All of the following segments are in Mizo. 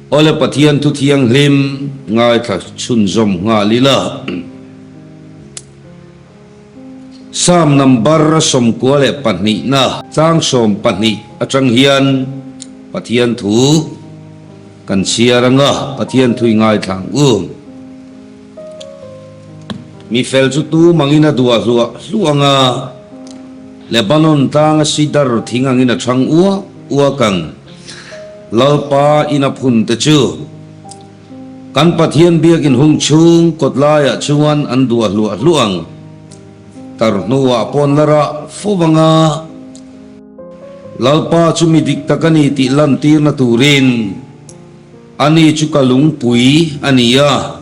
Awle Pathian thu thianghlim ngaithla chhunzawm nghal ila. Psalm number 92 na tlang 12 atang hian Pathian thu kan chhiar anga Pathian thu i ngaithla ang u. Mi fel chu tu mangin a duah hluah hluah anga Lebanon tlanga sidar thing angin a thang uak uak ang. Lalpa in a phun te chu kan Pathian biakin hung chhung kawt laiah chuan an duah hluah hluah ang. Tar hnuah pawn la rah fo vang a, Lalpa chu mi dik tak a ni tih lantirna turin ani chu ka lungpui a ni a,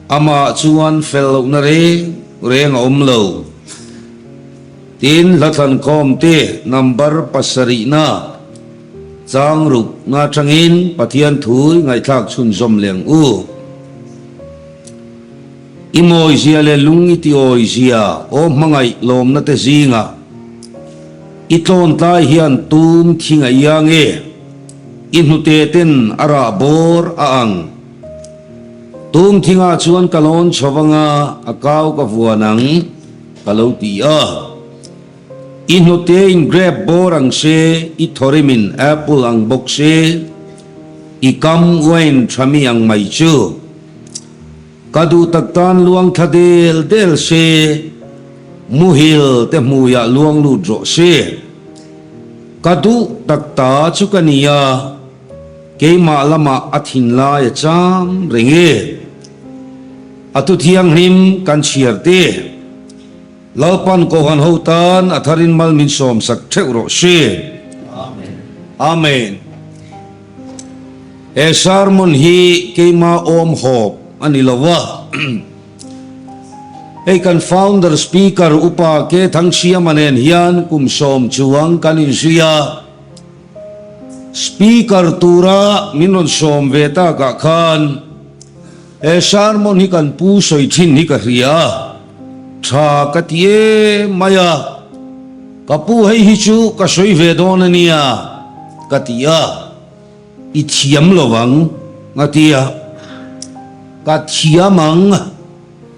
amah chuan fel lohna reng reng a awm lo. Tin, Hlathlankhawm te number pasarihna chang ruk nga tangin Pathian thu ngaihthlak chhunzawm leh ang u. I mawizia leh lung i tiawizia aw hmangaih lawmna te zingah i tlawntlai hian tum thing a iang e, i hnute ten a rah bawr a ang. Tum thingah chuan ka lawn chho anga a kau ka vuan ang. Ka lo ti a, I hnute in grape bawr ang se, i thawrim in apple ang bawk se, i kam wine tha mi ang mai chu. Ka duh tak tan luang thla del del se, muhil te hmuiah luang lut rawh se. Ka duh tak ta chu ka ni a, keimah lamah a thinlai a cham reng e. A tu thianghlim kan chhiar te. Lalpan Kohhan ho tan a tharin mal min sawm sak theuh rawh si. Amen. He sermon hi keima awm hawp a ni lo a. Hei kan founder speaker Upa Ke Thangsiama nen hian kum sawm chuang kan inzui a. Speaker tura min rawn sawm ve takah khan He sermon hi kan pu sawi thin hi ka hria a, tha ka ti em mai a, ka pu hei hi chu ka sawi ve dawn a nia ka ti a, i thiam lo ang a ti a, ka thiam ang,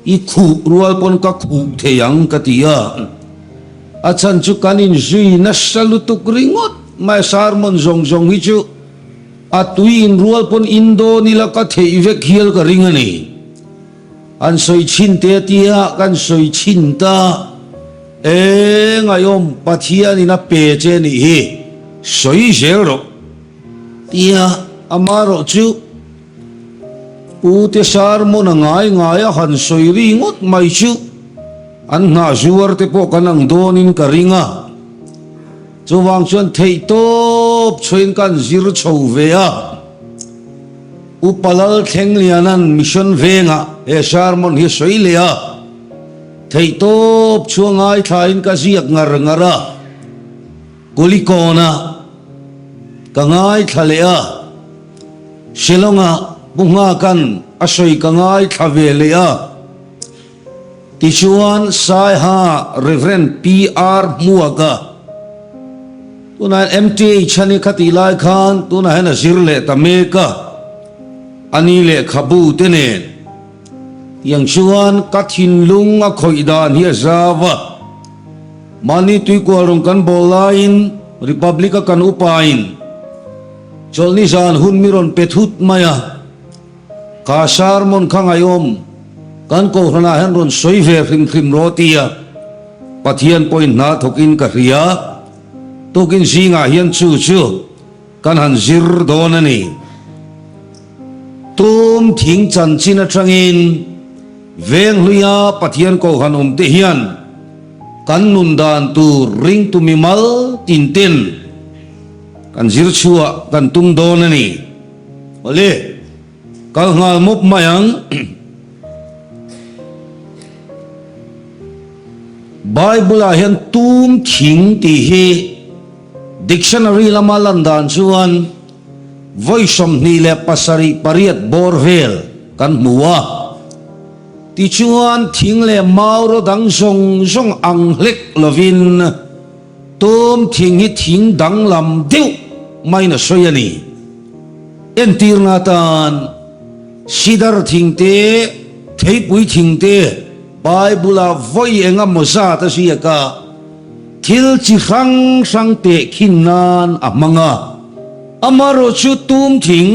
i khuh rual pawn ka khuh thei ang ka ti a, a chhan chu kan inzui nasa lutuk ringawt mai sermon zawng zawng hi chu. A tui in rual pawn in dawn ila ka theih vek hial ka ring a ni. An sawi chhin te tia kan sawi chhin ta. E ngaihawm Pathian in a pe che nih hi sawi zel rawh tia amarawh chu Pu te sermon a ngai ngai a han sawi ri ngawt mai chu an hnah zuar te pawh kan ang dawn in ka ring a. Chuvang chuan theihtawp chhuain kan zir chho ve a, Upa Lalthlengliana'n Mission Vengah he sermon hi sawi leh a, theihtawp chhua ngaithlain ka ziak ngar ngar a, Kulikawnah ka ngaithla leh a, Shillongah Pu Nghaka'n a sawi ka ngaithla ve leh a. Tichuan Saiha Rev. PR Hmuaka tunah hian MTH a ni kha tih lai khan tunah hian a zir leh ta mek a, a ni lehkhabu te nen tiang chuan ka thinlung a khawih dan hi a zau a. Mahni tuikual rawn kan bawl laiin Republic a kan upain chawlhni zan hun mi rawn pe thut mai a. Ka sermon kha ngaihawm kan kohhranah hian rawn sawi ve hrim hrim rawh tia Pathian pawhin hna thawkin ka hria. Tukin zingah hian chu chu kan han zir dawn a ni. Tum thing chanchin atangin Venghluia Pathian kohhran awmte hian kan nun dan tur ringtu mimal tinten kan zir chhuah kan tum dawn a ni. Awle, kal nghal mawp mai ang. Bible ah hian tum thing tih hi dictionary lama lan dan chuan vawi 27 8 bawr vel kan hmu a. Tichuan thing leh mau ro dang zawng zawng ang hlek lovin Tum thing hi thing danglam deuh maiin a sawi a ni. Entirna atan Sidar thing te, theipui thing te Bible-ah vawi eng emaw zat a ziak a, thil chi hrang hrang tehkhin nan a hmang a. Amaherawh chu tum thing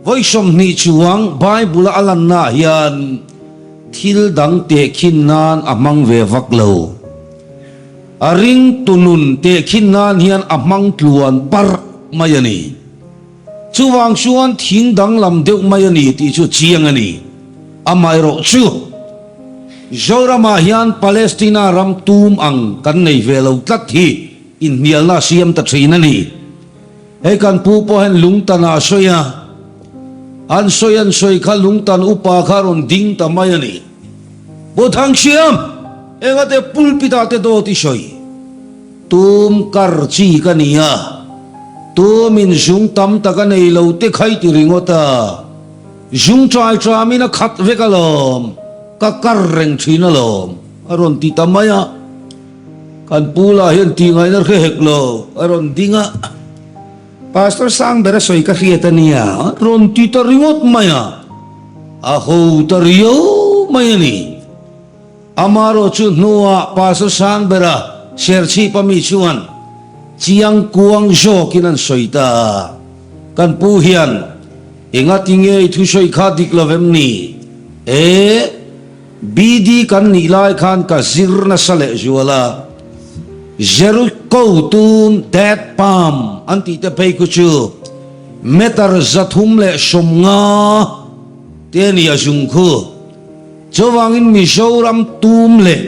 vawi 20 chuang Bible-a a lannaah hian thil dang tehkhin nan a hmang ve vak lo. A ringtu nun tehkhin nan hian a hmang tluan parh mai a ni. Chuvang chuan thing danglam deuh mai a ni tih chu chiang a ni. Amaherawh chu, Zoramah hian Palestina ram tum ang kan nei ve lo tlat hi inhnialna a siam ta thin a ni. Hei kan pu pawh hian lungtan ah a sawi a, an sawi an sawi kha lungtan upa kha a rawn ding ta mai a ni. Pu Thangsiam, engate pulpit ah te dawt i sawi? Tum kar chi ka ni a, tumin zung tam tak a nei lo te khai ti ringawt a, zung ṭai ṭamin a khat vek alawm, ka kar reng ṭhin alawm, a rawn ti ta mai a. Kan pu lah hian tih ngaihna hre hek lo, a rawn ding a, Pastor Sangbera sawi ka hriat a nia, a rawn ti ta ringawt mai a, a ho ta riau mai a ni. Amaherawh chu hnuah Pastor Sangbera Serchhip a mi chuan chiang kuang zawkin an sawi ta a, kan pu hian engati nge i thusawi kha dik lo vem ni? E, BD kan nih lai khan ka zir nasa leh zual a, Jericho tun Dead Palm an tih te phei khu chu meter 350 te a ni a zung khu. Chuvangin Mizoram tum leh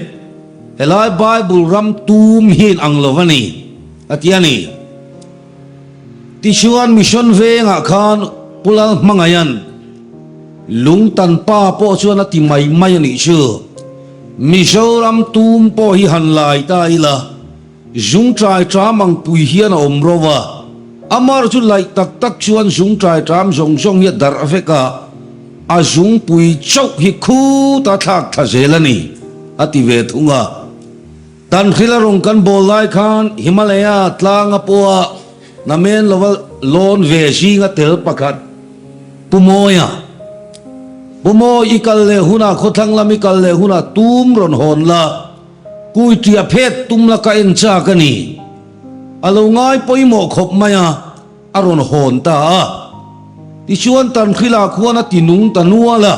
helai Bible ram tum hi in ang lo a ni, a ti a ni. Tichuan Mission vengah khan Pu Lalhmangaihan lungtan pa pawh chuan a ti mai mai a nih chu. Mizoram tum pawh hi han lai ta ila. Zung ṭai ṭam ang pui hian a awm ro a, amar chu laih tak tak chuan zung ṭai ṭam zawng zawng hi a darh vek a, a zungpui chauh hi khut a thlak thla zel a ni, a ti ve thung a. Tanhrila rawn kan bawl lai khan Himalaya tlanga pawha namen lova lawn ve zinga tel pakhat Pu Mawia, Pu Mawi i kal leh hunah khawthlang lam i kal leh hunah tum rawn hawn la, Kui tia phet tum la ka en chak a ni. A lo ngai pawimawh khawp mai a, a rawn hawn ta a. Tichuan Tanhrila khuan a ti nung ta nual a,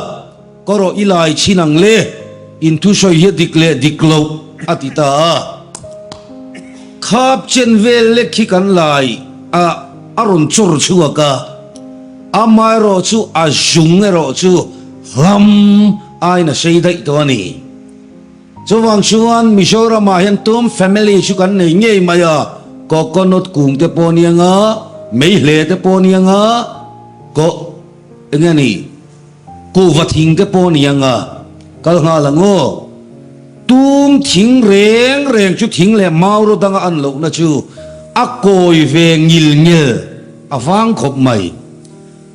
Ka rawh i lai chhin ang le, in thusawi hi a dik leh dik loh, a ti ta a. Khap chen vel lek hi kan lai a, a rawn chawr chhuak a. Amaherawh chu a zung erawh chu hlam aiin a sei daih tawh a ni. Chuvang chuan Mizoramah hian tum family chu kan nei ngei mai a, coconut kung te pawh nia nga, meihle te pawh nia nga, ko eng nge ni, kuhva thing te pawh nia nga, kal nghal ang aw. Tum thing reng reng chu thing leh mau ro danga an lohna chu a kawi ve ngil ngel a vang khawp mai.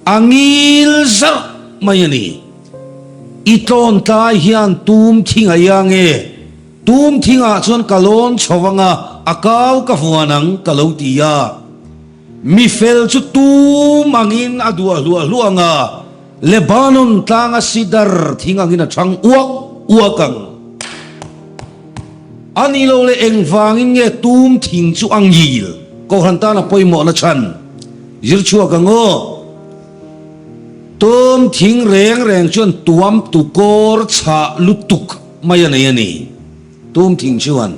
A ngil zarh mai a ni. I tlawn tlai hian tum thing a ia nge? Tum thingah chuan ka lawn chho anga a kau ka vuan ang ka lo ti a. Mi fel chu tum angin a duah hluah hluah anga Lebanon tlanga sidar thing angin a chhang uak uak ang. A nih loh leh engvangin nge tum thing chu a ngil? Kohhran tana pawimawhna chhan zir chhuak ang aw. Tum thing reng reng chuan tuam tu kawr chhah lutuk mai a nei a ni. Tum thing chuan,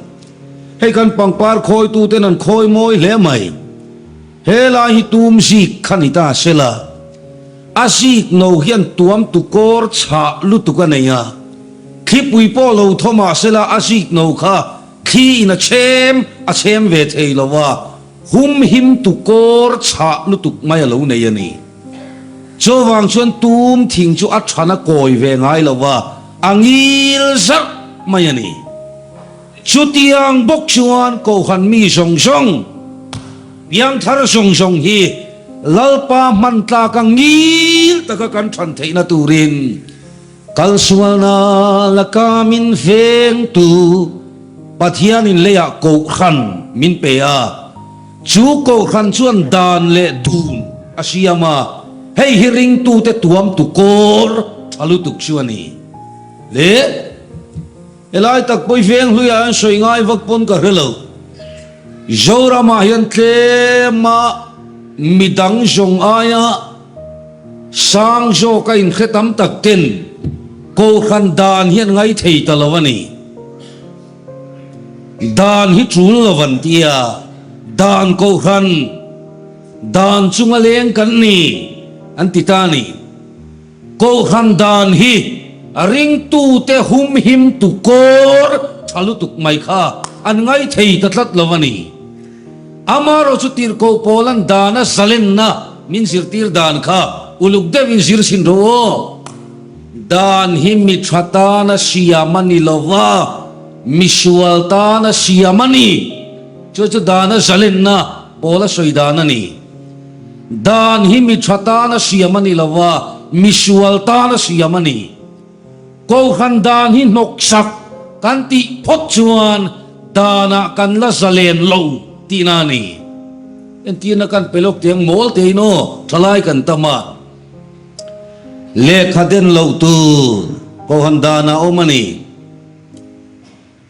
Hei kan pangpar khawitu ten an khawi mawi hle mai. He lai hi tum zik kha ni ta se la. A zik no hian tuam tu kawr chhah lutuk a nei a. Thlipui pawh lo thaw mah se la a zik no kha thli in a chhem a chhem ve thei lo a. Hum him tu kawr chhah lutuk mai a lo nei a ni. Chuvang chuan tum thing chu a than a kawi ve ngai lo va, a ngil zarh mai a ni. Chutiang bawk chuan Kohhran mi zawng zawng, piangthar zawng zawng hi Lalpa hman tlaka ngil taka kan than theihna turin, Kalsualna laka min vengtu Pathianin leiah kohhran min pe a, chu kohhran chuan dan leh dun a siam a. Hei hi ringtute tuamtu kawr tha lutuk chu a ni. Le, helai tak pawi veng hluiah hian sawi ngai vak pawn ka hre lo. Zoramah hian tlema midang zawng aia sang zawka inhre tam tak ten Kohhran dan hi an ngaithei ta lo a ni. Dan hi tul lo an ti a, dan Kohhran dan chunga leng kan ni an ti ta a ni. Kohhran dan hi a ringtute humhim tu kawr tha lutuk mai kha an ngaithei ta tlat lo a ni. Amaherawh chu tirhkoh Paula'n dana zalenna min zirtir dan kha uluk deuhin zir chhin rawh aw. Dan hi mi tha tana siam a ni lo va, mi sual tana siam a ni. Chu chu dana zalenna Paula sawi dan a ni. Dan hi mi tha tana siam a ni lo va, mi sual tana siam a ni. Kohhran dan hi hnawksak kan tih phawt chuan danah kan la zalen lo tihna a ni. Entirna kan pe lawk tiang mawl tein aw, thalai kan tam a. Lehkha den loh tur Kohhran danah awm a ni.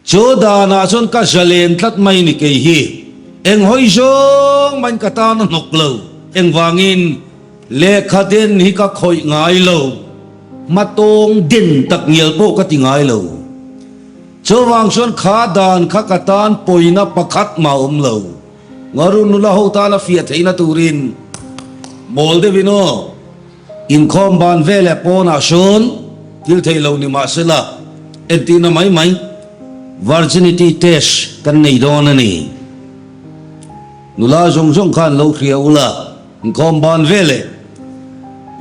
Chu danah chuan ka zalen tlat mai ni kei hi. Eng hawi zawng main ka tan a hnawk lo. Engvangin lehkha den hi ka khawih ngai lo. Hmatawng den tak ngial pawh ka ti ngai lo. Chuvang chuan kha dan kha ka tan pawina pakhat mah awm lo. Ngaru nula ho tana fiah theihna turin mawl deuhin aw, inkhawm ban ve leh pawnah sawn thil theih lo ni mah sela entirna mai mai virginity test kan nei dawn a ni. Nula zawng zawng khan lo hria ula, inkhawm ban ve leh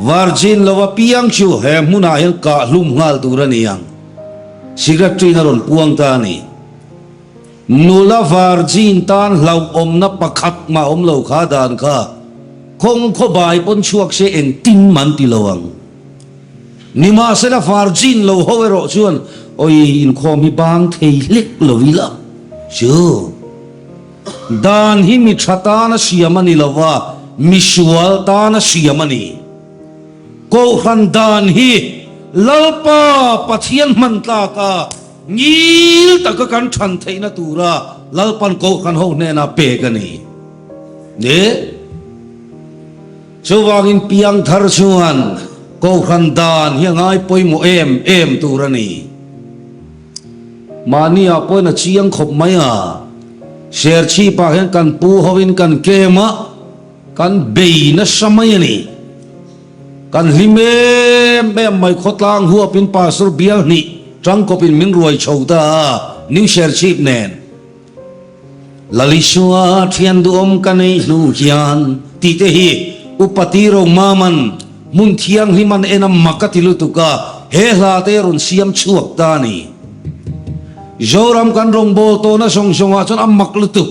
virgin lo apiang chu he hmunah hian kah hlum nghal tur a ni ang. Secretary-in a rawn puang ta a ni. Nula virgin tan hlauhawmna pakhat mah awm lo kha dan kha khawng khawbai pawn chhuak se engtin man ti lo ang. Nimahsela virgin lo ho erawh chuan awi inkhawm hi bang thei hlek lo ila chu dan hi mi tha tana siam a ni lo va, misual tana siam a ni. Kohhran dan hi Lalpa Pathian hman tlaka Ngil taka kan than theihna tura Lalpan Kohhran ho hnenah pek a ni. Ni. Chuvangin piangthar chuan Kohhran dan hi a ngai pawimawh em em tur a ni. Mahni ah pawhin a chiang khawp mai a, Serchhip ah hian kan pu hovin kan kem a, kan bei nasa mai a ni. Kan hlim em em mai khawtlang huapin Pastor bial hnih tangkawpin min ruai chho ta a, New Serchhip nen. Lalisua thian duhawm ka nei hnu hian tih te hi Upa Tiro Maman hmun thianghlim an en a mak a ti lutuk a, he hla te rawn siam chhuak ta a ni. Zoram kan rawngbâwl tawhna zawng zawngah chuan a mak lutuk.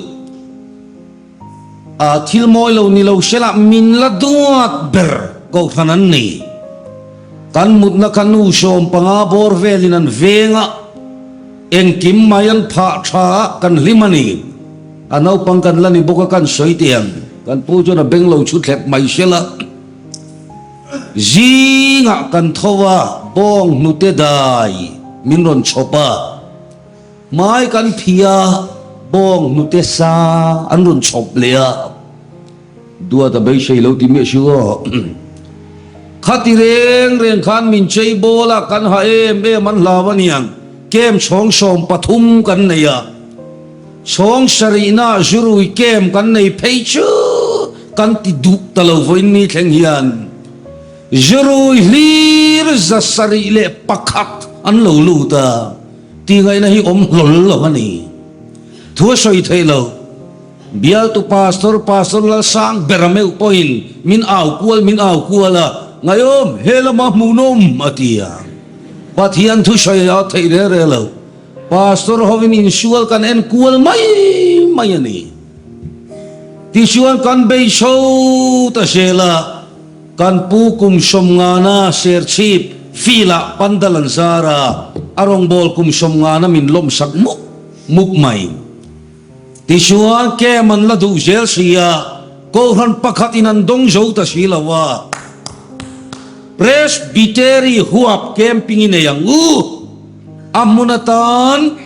A thil mawi lo ni lo sela min la duat ber kohhran an ni. Kan mutna kha nu 15 bawr velin an veng a, engkim mai an phah tha a, kan hlim a ni. A naupang kan la ni bawk a kan sawi teh ang, kan pu chuan a beng lo chhu thlep mai sela. Zingah kan tho a, bawng hnute dai min rawn chhawp a. Hmai kan phih a, bawng hnute sa an rawn chhawp leh a, Duat a beisei lo ti miah si aw. Khati reng reng khan min chei bawl a, kan ha em em an hlau a niang, kem chhawng 13 kan nei a, chhawng sarihna zurui kem kan nei phei chu kan ti duh ta lo vawiin ni thleng hian zurui hlir 701 an lo lut a. Tih ngaihna hi awm hlawl lo a ni. Thu a sawi theih lo. Bialtu Pastor, Pastor Lalsang ber a meuh pawhin min au kual min au kual a, Ngaiawm, he lama hmuhnawm a ti a. Pathian thu sawi a theih reng reng lo. Pastor hovin insual kan en kual mai mai a ni. Tichuan kan bei chho ta zel a. Kan pu kum sawmngana Serchhip field-ah pandal an zar a, a rawngbâwl kum sawmngana min lawmsak mup mup mai. Tichuan camp an la duh zel si a, kohhran pakhatin an dawng zo ta si lo a. Presbytery huap camping i nei ang u. A hmun atan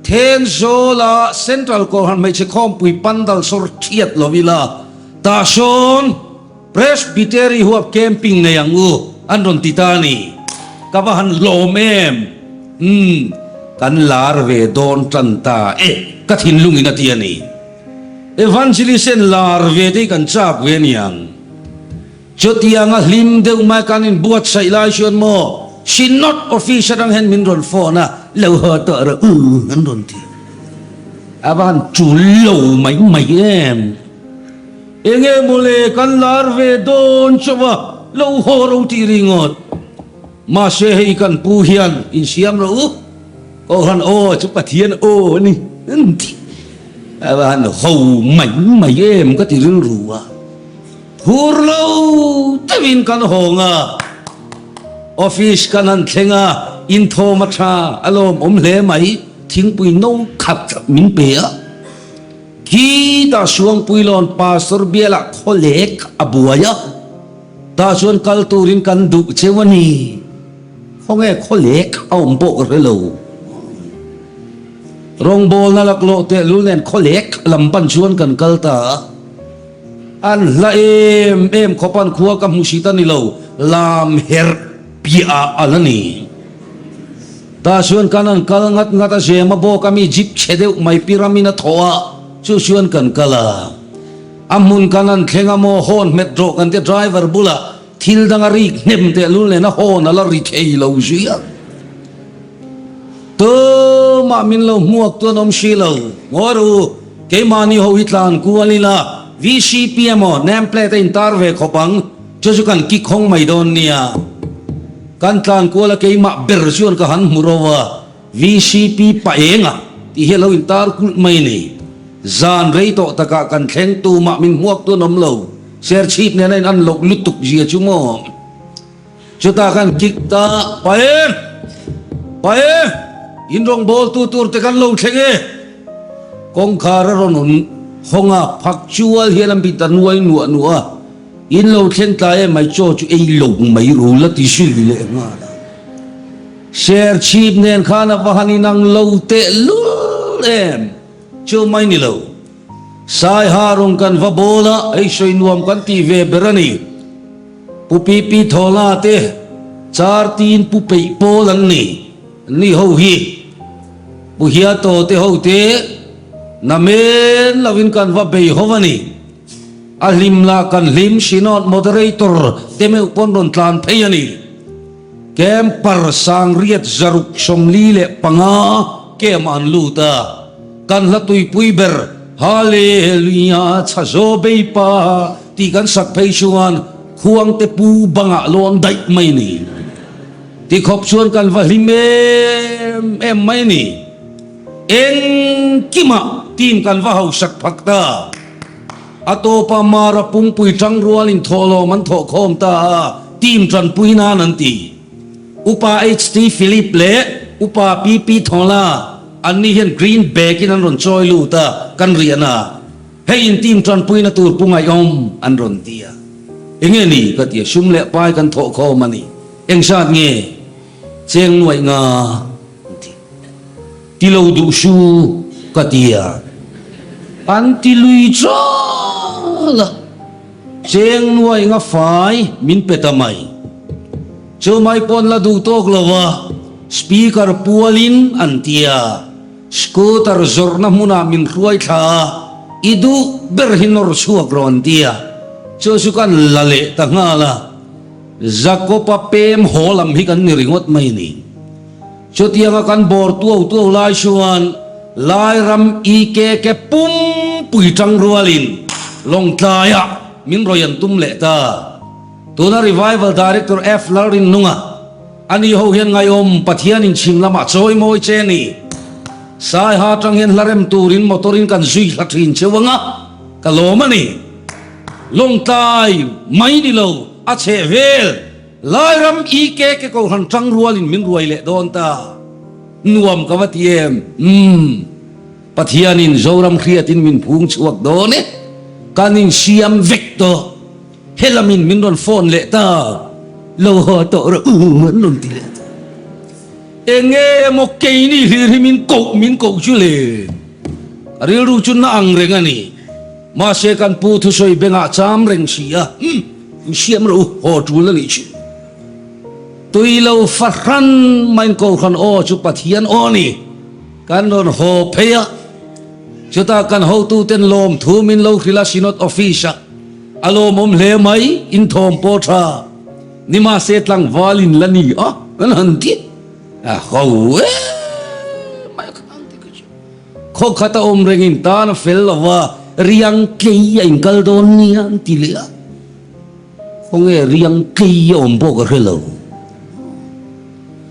Thenzawla Central Kohhran Hmeichhe Khawmpui pandal sawr thiat lo ila, tah sawn Presbytery huap camping nei ang u an rawn ti ta a ni. Ka va han hlawm em! Umm, kan lar ve dawn tan ta e, ka thinlungin a ti a ni. Evangelist en lar ve te hi kan chak ve aniang. Chutianga hlim deuh mai kan inbuatsaih lai chuan maw Synod Office atang hian min rawn phone a, lo haw tawh rawh u an rawn ti. A va han tul lo mai mai em. Enge mawle kan lar ve dawn chauh a, lo haw ro tih ringawt. Mahse hei kan pu hian insiam rawh u, Kohhran aw chu Pathian aw a ni an ti. A va han ho mai mai em ka ti rilru a. Phur lo deuhin kan hawng a, office kan han thleng a, inthawm a tha a lawmawm hle mai, thingpui no khat min pe a. Khitah Suangpuilawn Pastor bialah khawlek a buai a, tah chuan kal turin kan duh cheu a ni. Khawnge khawlek a awm pawh ka hre lo. Rawngbawlna laklawh tehlul nen khawlek lam pan chuan kan kal ta a. An hla em em khawp an khua ka hmu si ta ni lo, lam herh piah ah a la ni. Tah chuan kan an kal ngat ngat a zem a bawk a mi jeep chhe deuh mai piramin a thaw a, chu chuan kan kal a. A hmun kan an thleng a maw horn hmet rawh kan tia driver bulah thil dang a rik hnem tehlul nen a horn a la ri thei lo zui a. Tumah min lo hmuak tu an awm si lo. Ngawi rawh u, keimahni ho hi tlan kual ila, VCP emaw name plate a intar ve khawp ang, chu chu kan kick hawng mai dawn nia. Kan tlan kual a keimah ber chuan ka han hmu ro a, VCP pa enga tih hi a lo intar kulh mai ni. Zan rei tawh takah kan thleng tumah min hmuak tu an awm lo, Serchhip nena in an loh lutuk zia chu maw. Chutah kan kick ta, Pa e! Pa e! In rawngbawltu tur te kan lo thleng e! Kawngkhar a rawn un hawng a, phak chual hian a mit a nuai nuah nuah a, In lo thleng tlai e mai chaw chu ei lo mai ru la ti zui leh nghal a. Serchhip nen khan a va han inang lo tehlul em! Chu mai ni lo. Saiha rawn kan va bawl a, hei sawi nuam kan tih ve ber a ni. Pu Pipi Thawla te Char tin Pu Peih Pawl an ni. An ni ho hi Pu Hiato te ho te namen lovin kan va bei ho a ni. A hlim lah kan hlim Synod Moderator te meuh pawn rawn tlan phei a ni. Camper Sangriat 645 camp an lut a, kan hla tuipui ber Hallelujah chhazaw bei pa tih kan sak phei chuan khuangte pu bangah lawn daih mai ni. Tikhawp chuan kan va hlim em em mai ni. Engkimah team kan va hausak phak ta. A tawpa Mara pumpui tangrualin thawhlawm an thawhkhawm ta a, team tanpui nan an ti. Upa HT Philip leh Upa PP Thawla anni hian green bag in an rawn chawi lut a, kan rian a, hei in team tanpuina tur pu ngaihawm an rawn ti a. Enge ni ka ti a, sum leh pai kan thawhkhawm a ni. Engzat nge cheng nuaih nga an ti. Ti lo duh su ka ti a, an ti lui chal a, cheng nuai nga fai min pe ta mai. Chu mai pawn la duh tawk lo a, speaker pualin an ti a, scooter zawrhna hmunah min hruai thla a, i duh ber hi nawr chhuak rawh an ti a, chu chu kan la leh ta nghal a, Jakob-a pem haw lam hi kan ni ringawt mai ni. Chutianga kan bawr tuau tuau lai chuan Lairam IKK pumpui tang rualin Lawngtlaiah min rawi an tum leh ta. Tuna Revival Director F Lalrinnunga ani ho hian ngaihawm Pathian inchhim lamah chawi mawi che ni. Saiha atang hian hla rem turin motor in kan zui hla thin cheu anga ka lawm a ni. Lawngtlai mai ni lo a chheh vel. Lairam IKK Kohhran tangrualin min ruai leh dawn ta. Nuam ka va ti em? Umm. Pathianin Zoram hriatin min phung chhuak dawn e. Kan insiam vek tawh. Helamin min rawn phone leh ta. Lo haw tawh rawh u an rawn ti leh ta. Enge emaw keini hlir hi min koh min koh chu le? Ka rilru chu na ang reng a ni. Mahse kan pu thusawi bengah cham reng si a, Umm, in siam rawh u, haw tul a nih chu. Tui lo fahran maiin Kohhran aw chu Pathian aw a ni. Kan rawn haw phei a, chutah kan hotuten lawmthu min lo hrilh a Synod Office ah a lawmawm hle mai, inthawm pawh tha ni mahse tlangval in la ni a kan han ti a ho em mai a khang ti ka chu khaw khat a awm reng in tan a fel lo va riang tlei a inkal dawn nia an ti leh a. Khawnge riang tlei a awm pawh ka hre lo.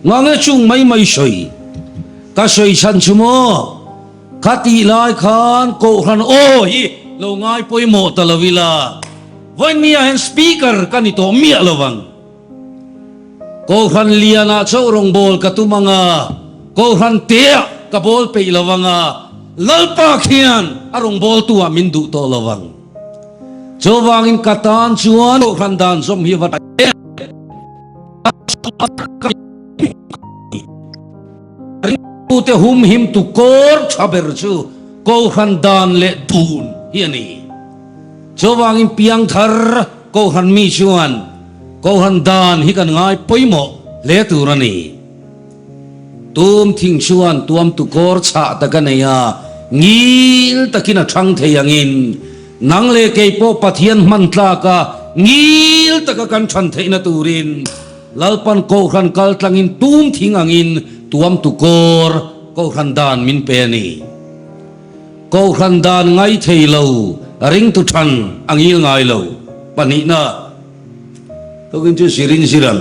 Ngange chung mai mai sawi ka sawi chhan chu maw? Kha tih lai khan Kohhran aw hi lo ngai pawimawh ta lo ila, vawinia hian Speaker ka ni tawh miah lo vang. Kohhran lianah chauh rawngbâwl ka tum ang a, Kohhran teah ka bâwl peih lo vang a, Lalpa khian a rawngbâwltu ah min duh tawh lo vang. Chuvangin ka tan chuan Kohhran dan zawm hi va tha em? Ringtute humhimtu kawr tha ber chu Kohhran dan leh dun hi a ni. Chuvangin piangthar Kohhran mi chuan Kohhran dan hi kan ngai pawimawh hle tur a ni. Tum thing chuan tuamtu kawr chhah tak a nei a, ngil takin a thang thei angin nang leh kei pawh Pathian hman tlaka ngil taka kan than theihna turin Lalpan Kohhran kal tlangin tum thing angin tuamtu kawr Kohhran dan min pe a ni. Kohhran dan ngai thei lo ringtu than a ngil ngai lo. Pahnihna. Tukin chu zirin ziran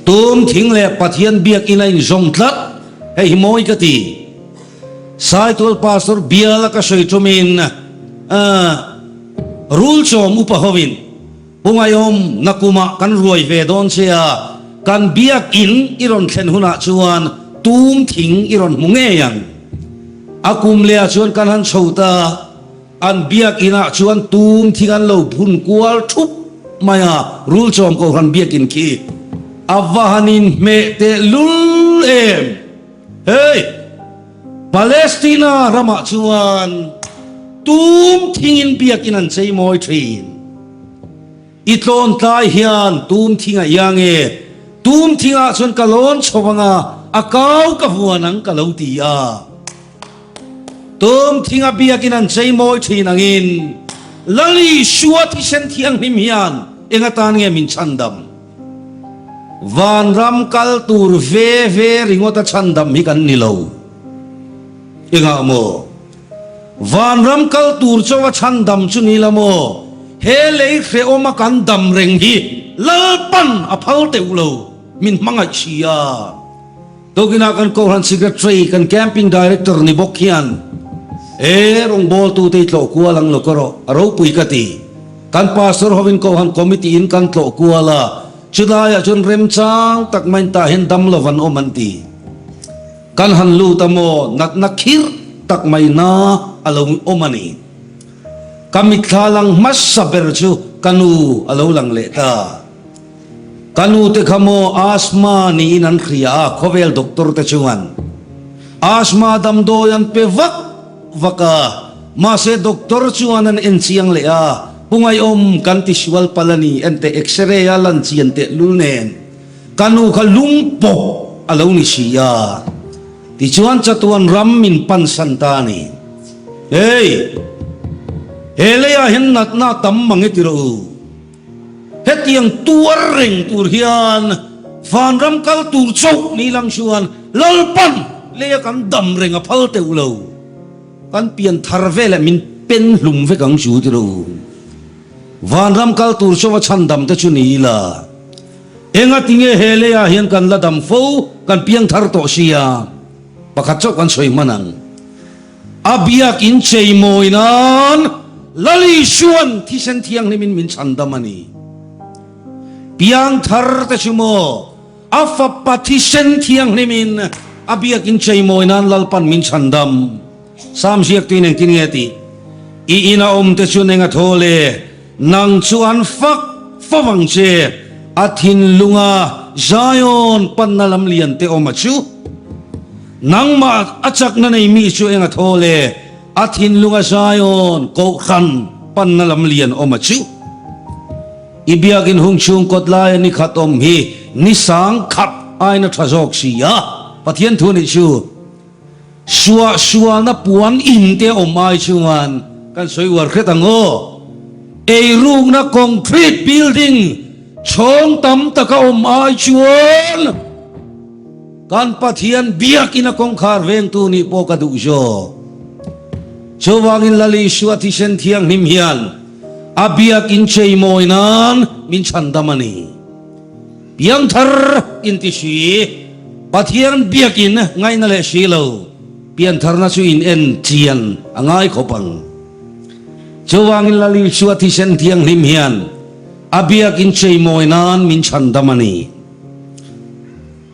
tum thing leh Pathian biakinn a inzawm tlat, hei hi mawi ka ti. Saitual Pastor biala ka sawi tumin rul chawm upa hovin Pu Ngaiawm nakumah kan ruai ve dawn che a, kan biakinn i rawn thlen hunah chuan tum thing i rawn hmu ngei ang. A kum lehah chuan kan han chho ta. An biakinn ah chuan tum thing an lo phun kual thup mai a, rul chawm kohhran biakinn khi a va han inhmeh teh lul em! Hei! Palestina ramah chuan tum thingin biakinn an chei mawi thin. I tlawn tlai hian tum thing a iang e, tum thingah chuan ka lawn chho ang a, a kau ka vuan ang ka lo ti a. Tum thinga biakin an chei mawi thin angin Lal Isua thisen thianghlim hian eng atan nge min chhandam? Vanram kal tur ve ve ringawta chhandam hi kan ni lo. Engah maw? Vanram kal tur chawa chhandam chu ni la maw? He lei hrehawma kan dam reng hi Lalpan a phal teuh lo, min hmangaih si a. Tukinah kan Kohhran Secretary, kan Camping Director ni bawk hian e rawngbawltute i tlawh kual ang lo ka rawh, a ropui ka ti. Kan Pastor hovin Kohhran Committee in kan tlawh kual a, chulaiah chuan remchang tak maiin tah hian dam lo van awm an ti. Kan han lut a maw, natna khirh tak mai na a lo awm a ni. Ka mitthla lang hmasa ber chu ka nu a lo lang leh ta. Ka nu te kha maw asthma niin an hria a, khawvel doctor te chuan asthma damdawi an pe vak vak a, mahse doctor chuan an en chiang leh a, Pu Ngaihawm kan ti sual pal a ni, enteh x-ray a lan chian teh lul nen ka nu kha lung pawp a lo ni si a, tichuan chatuan ram min pansan ta a ni. Hei, he leiah hian natna tam mang e ti rawh u. Hetiang tuar reng tur hian vanram kal tur chauh ni lang chuan Lalpan leia kan dam reng a phal teuh lo. Kan pian thar veleh min pen hlum vek ang chu ti ro. Vanram kal tur chauh a chhandam te chu ni ila. Enga tinge he leiah hian kan la dam fo, kan piang thar tawh sia. Pakhat chauh kan sawi hman ang. A biak in chei mawi nan Lal Isuan thisen thianghlim in min chhandam a ni. Piangthar te chu maw a fapa thisen thianghlim in a biak in chei mawi nan Lalpan min chhandam. Sam ziaktu in engtin nge tih? I ina awm te chuan eng a thaw le? Nang chu an fak fo vang che. A thinlunga Zion panna lam lian te awm a chu. Nangmah a chakna nei mi chu eng a thawl e, a thinlunga Zion kohhran panna lam lian awm a chu. I biakin hung chhung kawt laia ni khat awm hi ni sang khat aina tha zawk si a, Pathian thu nih chu. Suah sualna puan in te awm ai chuan kan sawi uar hret ang aw. Eirukna concrete building chhawng tam taka awm ai chuan kan Pathian biakina kawngkhar vengtu nih pawh ka duh zawk. Chuvangin Lal Isua thisen thianghlim hian a biakin cheimawi nan min chhandam a ni. Piangthar inti si, Pathian biakin ngaihna leh si lo, piantharna chu in en chian a ngai khawp ang. Chuvangin Lal Isua thisen thianghlim hian a biakin cheimawi nan min chhandam a ni.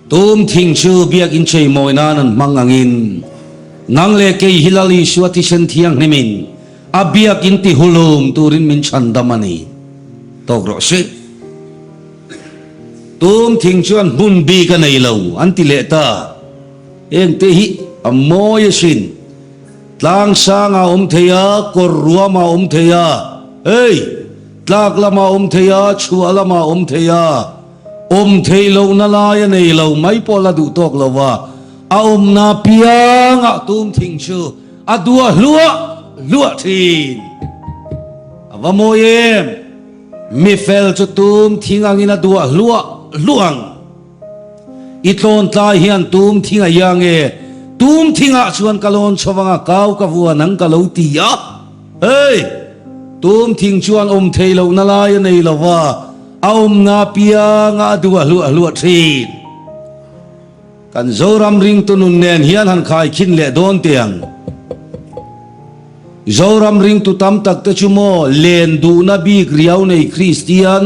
Tum thing chu biakin cheimawi nan an hmang angin, nang leh kei hi Lal Isua thisen thianghlimin a biakin tihulum turin min chhandam a ni. Tawk rawh se. Tum thing chuan hmun bik a nei lo an ti leh ta. Hengte hi a mawi asin. Tlang sang a awm thei a, kawr ruam a awm thei a, hei, tlak lam a awm thei a, chhuah lam a awm thei a, awm theih lohna lai a nei lo mai pawh la duh tawk lo a, a awmna piangah tum thing chu a duah hluah hluah thin. A va mawi em! Mi fel chu tum thing angin a duah hluah hluah ang. I tlawn tlai hian tum thing a iang e, tum thingah chuan ka lawn chho anga kau ka vuan ang ka lo ti a. Hei! Tum thing chuan awm thei lohna lai a nei lo va, a awmna pianga a duah hluah hluah thin. Kan Zoram ringtu nun nen hian han khaikhin leh dawn teh ang. Zoram ringtu tam tak te chu maw len duhna bik riau nei Kristian,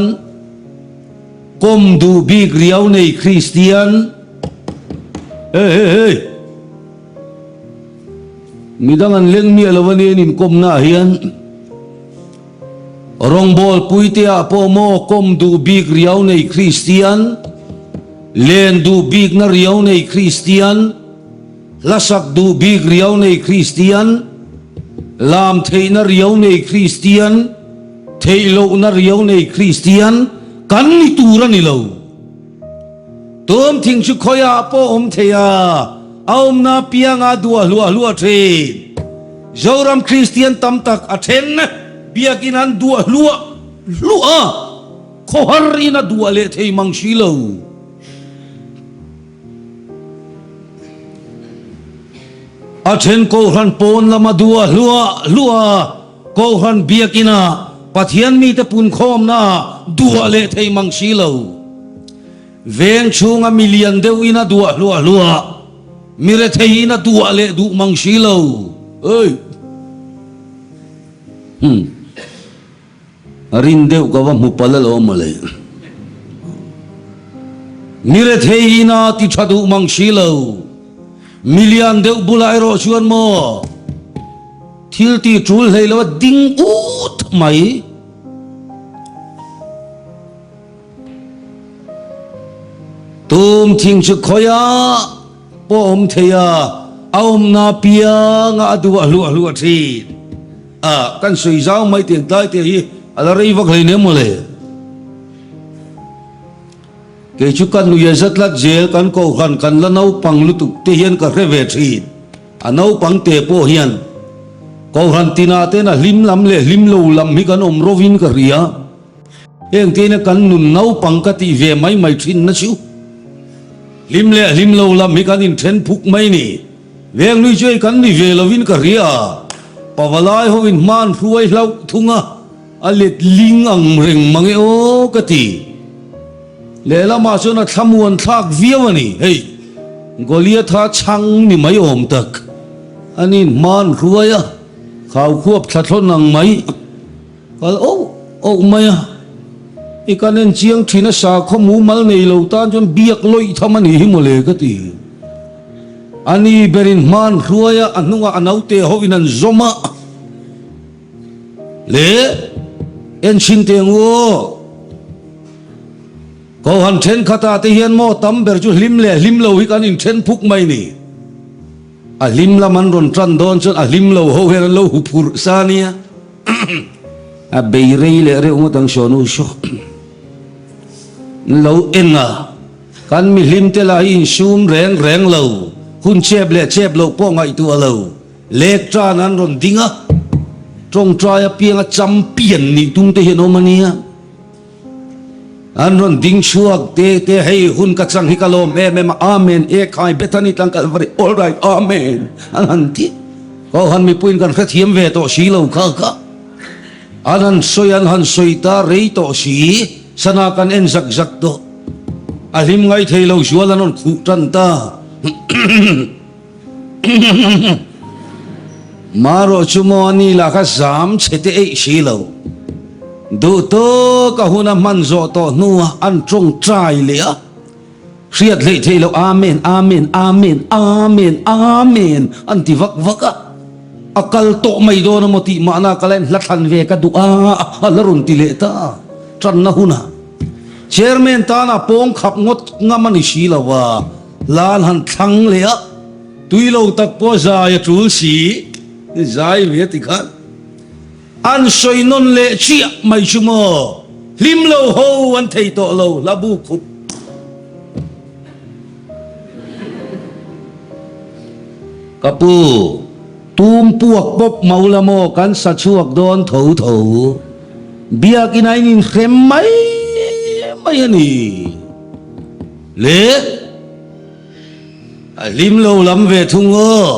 kawm duh bik riau nei Kristian, Hey hey hey! Midang an leng miah lo a nia in inkawmna ah hian. Rawngbawl puite ah pawh maw kawm duh bik riau nei Kristian, len duh bikna riau nei Kristian, Hlasak duh bik riau nei Kristian, lam theihna riau nei Kristian, theih lohna riau nei Kristian kan ni tur a ni lo. Tum thing chu khawiah pawh awm thei a, a awmna pianga duah hluah hluah thin. Zoram Kristian tam tak a then biakin an duah hluah hluah a, khawhar in a duah leh thei mang si lo. A then Kohhran pawn lama duah hluah hluah a, Kohhran biakina Pathian mite punkhawmna ah duah leh thei mang si lo. Veng chhunga mi lian deuhin a duah hluah hluah, mi retheiin a duah leh duh mang si lo. Oi! Hmm. A rin deuh ka va hmu palh alawm mawle. Mi rethei ina ti tha duh mang si lo. Mi lian deuh bulah erawh chuan maw thil ti tul hlei lo a ding ut mai. Tum thing chu khawiah pawh awm thei a, a awmna pianga a duh a hluah hluah thin. A, kan sawi zau mai tiang tlai te hi a la rei vak hleinem mawle. Kei chu ka nuia za tlat zel kan kohhran kan la naupang lutuk te hian ka hre ve thin. A naupang te pawh hian kohhran tinah ten a hlim lam leh hlim lo lam hi kan awm rovin ka hria. Heng teina kan nun naupang ka tih ve mai mai thin na chu hlim leh hlim lo lam hi kan inthen phuk mai ni. Venglui chu hei kan ni ve lovin ka hria a, pavalai ho in hman hruai hlauh thung a, a let ling ang reng mang e aw ka ti. Lehlamah chuan a thlamuan thlak viau a ni, hei Goliatha chhang ni mai awm tak a ni hman hruai a, khau khuap thla thlawn ang mai. Kal auh auh mai a, i kan en chiang thin a sakhaw mumal nei lo tan chuan biak lawih tham a nih hi mawle ka ti. A ni berin hman hruai a, a hnungah a naute hovin an zawm a, le en chhin teh ang u aw. Kohhan thenkhatah te hian maw tam ber chu hlim leh hlim lo hi kan inthen phuk mai ni. A hlim lam an rawn tan dawn chuan a hlim lo ho hian an lo hu phurh sa nia. A bei rei leh reuh ngawt ang Sonu saw. An lo en a, kan mi hlim te lah hi insum reng reng lo, hun chep leh chep loh pawh ngaihtuah lo. Lek tan an rawn ding a, tawngtai apianga champion nih tum te hi an awm a nia. An rawn ding chhuak te te hei hun ka chang hi ka lawm em em a, Amen, Ekhai, Bethany tlang Kalvari, all right, Amen an han ti. Kohhran mipuiin kan hrethiam ve tawh si lo kha kha. An han sawi an han sawi ta rei tawh si, sana kan en zak zak tawh. A hlim ngai thei lo zual an rawn khuh tan ta. Marawh chu maw ani lah kha zam chhe te eih si lo. Duh tawk a hun a hman zawh tawh hnuah an tawngtai leh a, hriat hleih theih loh Amen, Amen, Amen, Amen, Amen an ti vak vak a. A kal tawh mai dawn a maw tih mahna ka la en hla thlan ve ka duh a, a la rawn ti leh ta. Tanna hunah Chairman tana pawng khap ngawt ngam a ni si lo a. Lan han thlang leh a, tui lo tak pawh zai a tul si, zai ve ti khan an sawi nawn leh chiah mai chu maw, hlim lo ho an thei tawh lo hla bu khup. Ka pu, tum puak pawp mau la maw kan sa chhuak dawn tho tho, biakin a in inhrem mai mai a ni. Le a hlim lo lam ve thung aw.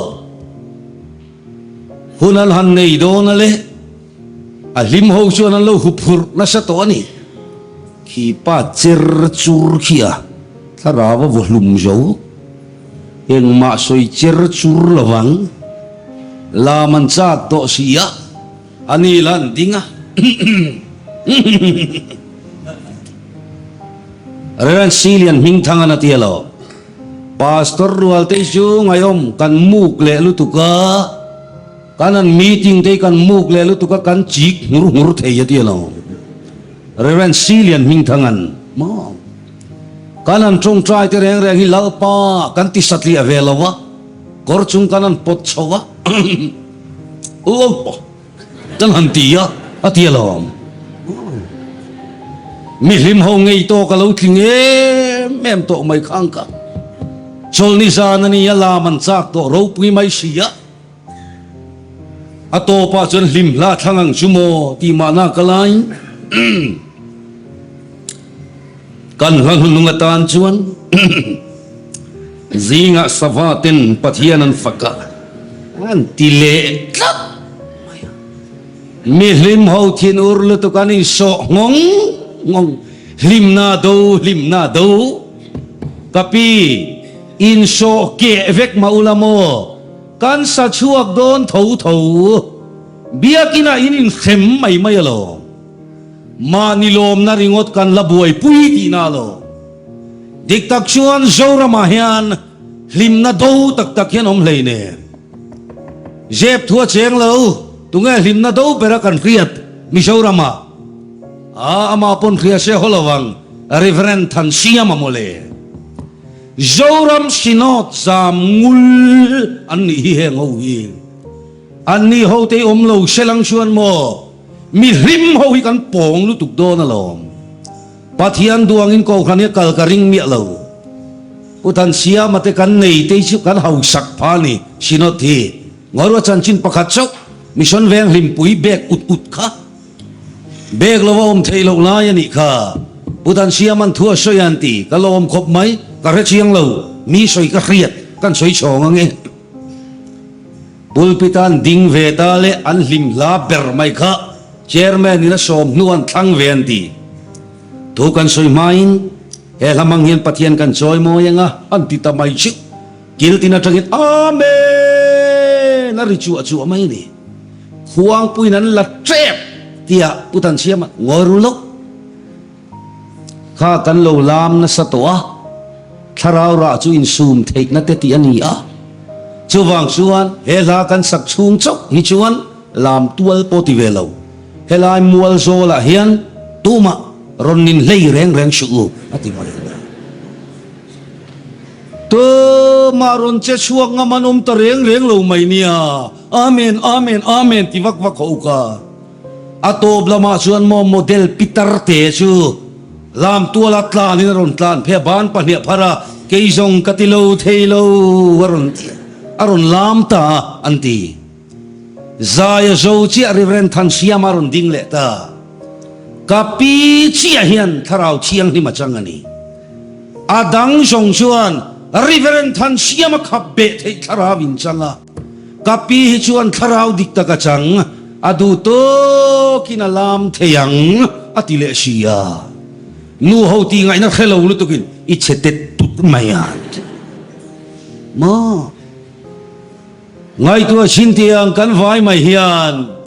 Hun an han nei dawn a le. A hlim ho chuan an lo hup hurh nasa tawh a ni. Khi pa cher chur khi a thlarau a vaw hlum zo. Engmah sawi cher chur lovang. Lam an chak tawh si a. A ni la an ding a. Reverend Silian Hmingthangan a ti alo. Pastor rual te chu ngaihawm kan muk leh lutuk a, kan an meeting te hi kan muk leh lutuk a kan chik nghur nghur thei a ti alo. Reverend Silian Hmingthangan maw kan han tawngtai te reng reng hi Lalpa kan ti satliah ve lo a, kawr chung kan han pawt chho a. Lalpa kan han ti a, a ti alawm. Mi hlim ho ngei tawk a lo tling em em tawh mai khang ka. Chawlhni zan a ni a, lam an chak tawh ropui mai si a. A tawpah chuan hlim hla thlang ang chu maw tih mahna ka lai. Kan hla hnunung atan chuan zingah sava ten Pathian an fak a, an ti leh tlat mai a. Mi hlim ho thin ur lutuk an insawh nghawng nghawng, hlimna do, hlimna do. Ka pi, insawh keh vek mah ula maw, kan sa chhuak dawn tho tho, biakinah in inhrem mai mai alawm. Mahni lawmna ringawt kan la buaipui tihna lo. Dik tak chuan Zoramah hian hlimna do tak tak hian awm hlei nen. Zep thu a cheng lo, tunge hlimna do bera kan hriat Mizoramah? Aa amah pawn hria se haw lo ang, Reverend Thansiama mawle. Zoram Synod zam ngul an nih hi heng ho hi. Anni hote hi awm lo se lang chuan maw? Mi hlim ho hi kan pawng lutuk dawn alawm. Pathian duangin Kohhran hi a kal ka ring miah lo. Pu Thansiama te kan nei te hi chu kan hausak pha a ni, Synod hi. Ngawiruah chanchin pakhat chauh Mission Veng hlimpui bag ut ut kha bag lova awm theih loh lai a nih kha. Pu Thansiama'n thu a sawi a an ti, ka lawm khawp mai, ka hrechiang lo, mi sawi ka hriat, kan sawi chhawng ange. Pulpit a an ding ve ta leh an hlim hla ber mai kha Chairman in a sawm hnu an thlang ve an ti. Thu kan sawi hmain he hla hmang hian Pathian kan chawi mawi ang a an ti ta mai chu kil tin atangin Amen a ri chuah chuah mai a ni. Khuangpuiin an la tep tia Pu Thansiama ngawi ru loh. Kha kan lo lam nasa tawh a, thlarau rah chu insum theihna te tih a ni a. Chuvang chuan he hla kan sak chhung chauh hi chuan lam tual pawh ti ve lo. Helai mual zawlah hian tumah. Rawn nin hlei reng reng suh u, a ti mai a. Tumah rawn che chhuak ngam an awm ta reng reng lo mai nia. Amen, Amen, Amen ti vak vak ho ka. A tawp lamah chuan maw model pitar te chu lam tuala tlanin a rawn tlan phei a, ban pahniah phar a, kei zawng ka ti lo thei lo a rawn ti a, a rawn lam ta a an ti. Zaia zo chiah Reverend Thansiama a rawn ding leh ta. Ka pi chiah hian thlarau thianghlim a chang a ni. A dang zawng chuan Reverend Thansiama khap beh theih thlarau in chang a. Ka pi hi chuan thlarau dik tak a chang, a duh tawkin a lam thei ang a ti leh si a. Nu ho tih ngaihna hre lo lutukin i chhe tet tut mai a ti. Maw? Ngaihtuah chin tiang kan vai mai hian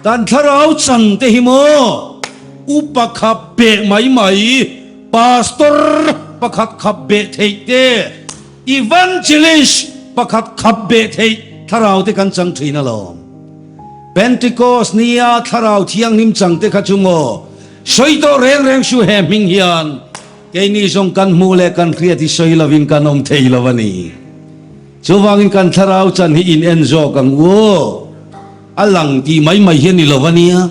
kan thlarau chan te hi maw upa khap beh mai mai, pastor pakhat khap beh theih te, Evangelist pakhat khap beh theih thlarau te kan chang thin alawm. Pentecost nia thlarau thianghlim chang te kha chu maw sawi tawh reng reng su he hming hian keini zawng kan hmuh leh kan hriat hi sawi lovin kan awm thei lo a ni. Chuvangin kan thlarau chan hi in en zawk ang u. A lang tih mai mai hi a ni lo a nia.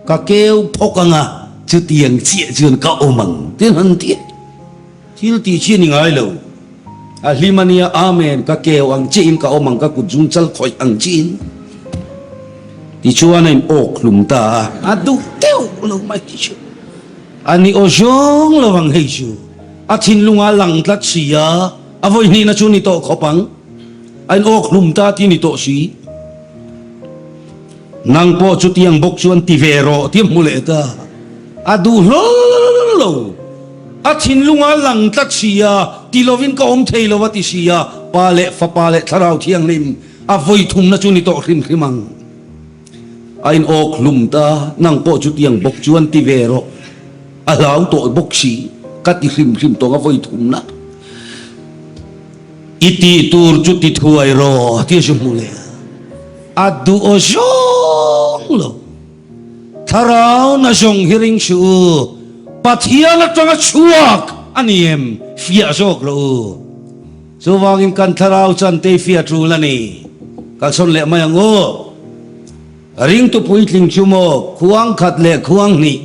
Ka keu phawk ang a, chutiang chiah chuan ka awm ang tin han ti a. Thil tih chi a ni ngai lo. A hlim a nia, Amen, ka keu ang chiahin ka awm ang, ka kut zung chal khawih ang chiahin. Tichuan a in awk hlum ta a, a duh deuh lo mai ti chu. A ni aw zawng lo ang hei chu. A thinlungah a lang tlat si a, a vawi hnihna chu ni tawh khawp ang. A in awk hlum ta tih ni tawh si. Nang pawh chutiang bawk chuan ti ve rawh tih a hmu leh ta. A duh hlawl lo. A thinlunga lang tlat si a, ti lovin ka awm thei lo a ti si a, Pa leh Fapa leh Thlarau Thianghlim a vawi thumna chu ni tawh hrim hrim ang. A in awk hlum ta, nang pawh chutiang bawk chuan ti ve rawh. A hlau tawh bawk si, ka ti hrim hrim tawng a vawi thumna. I tih tur chu ti thuai rawh tih a hmu leh a. A duh aw zawng lo. Thlarau na zawng hi ring suh u. Pathian atanga chhuak a ni em? Fiah zawk rawh u. Chuvangin kan thlarau chan te fiah tul a ni. Kalsawn leh mai ang u. Ringtu puitling chu maw khuang khat leh khuang hnih,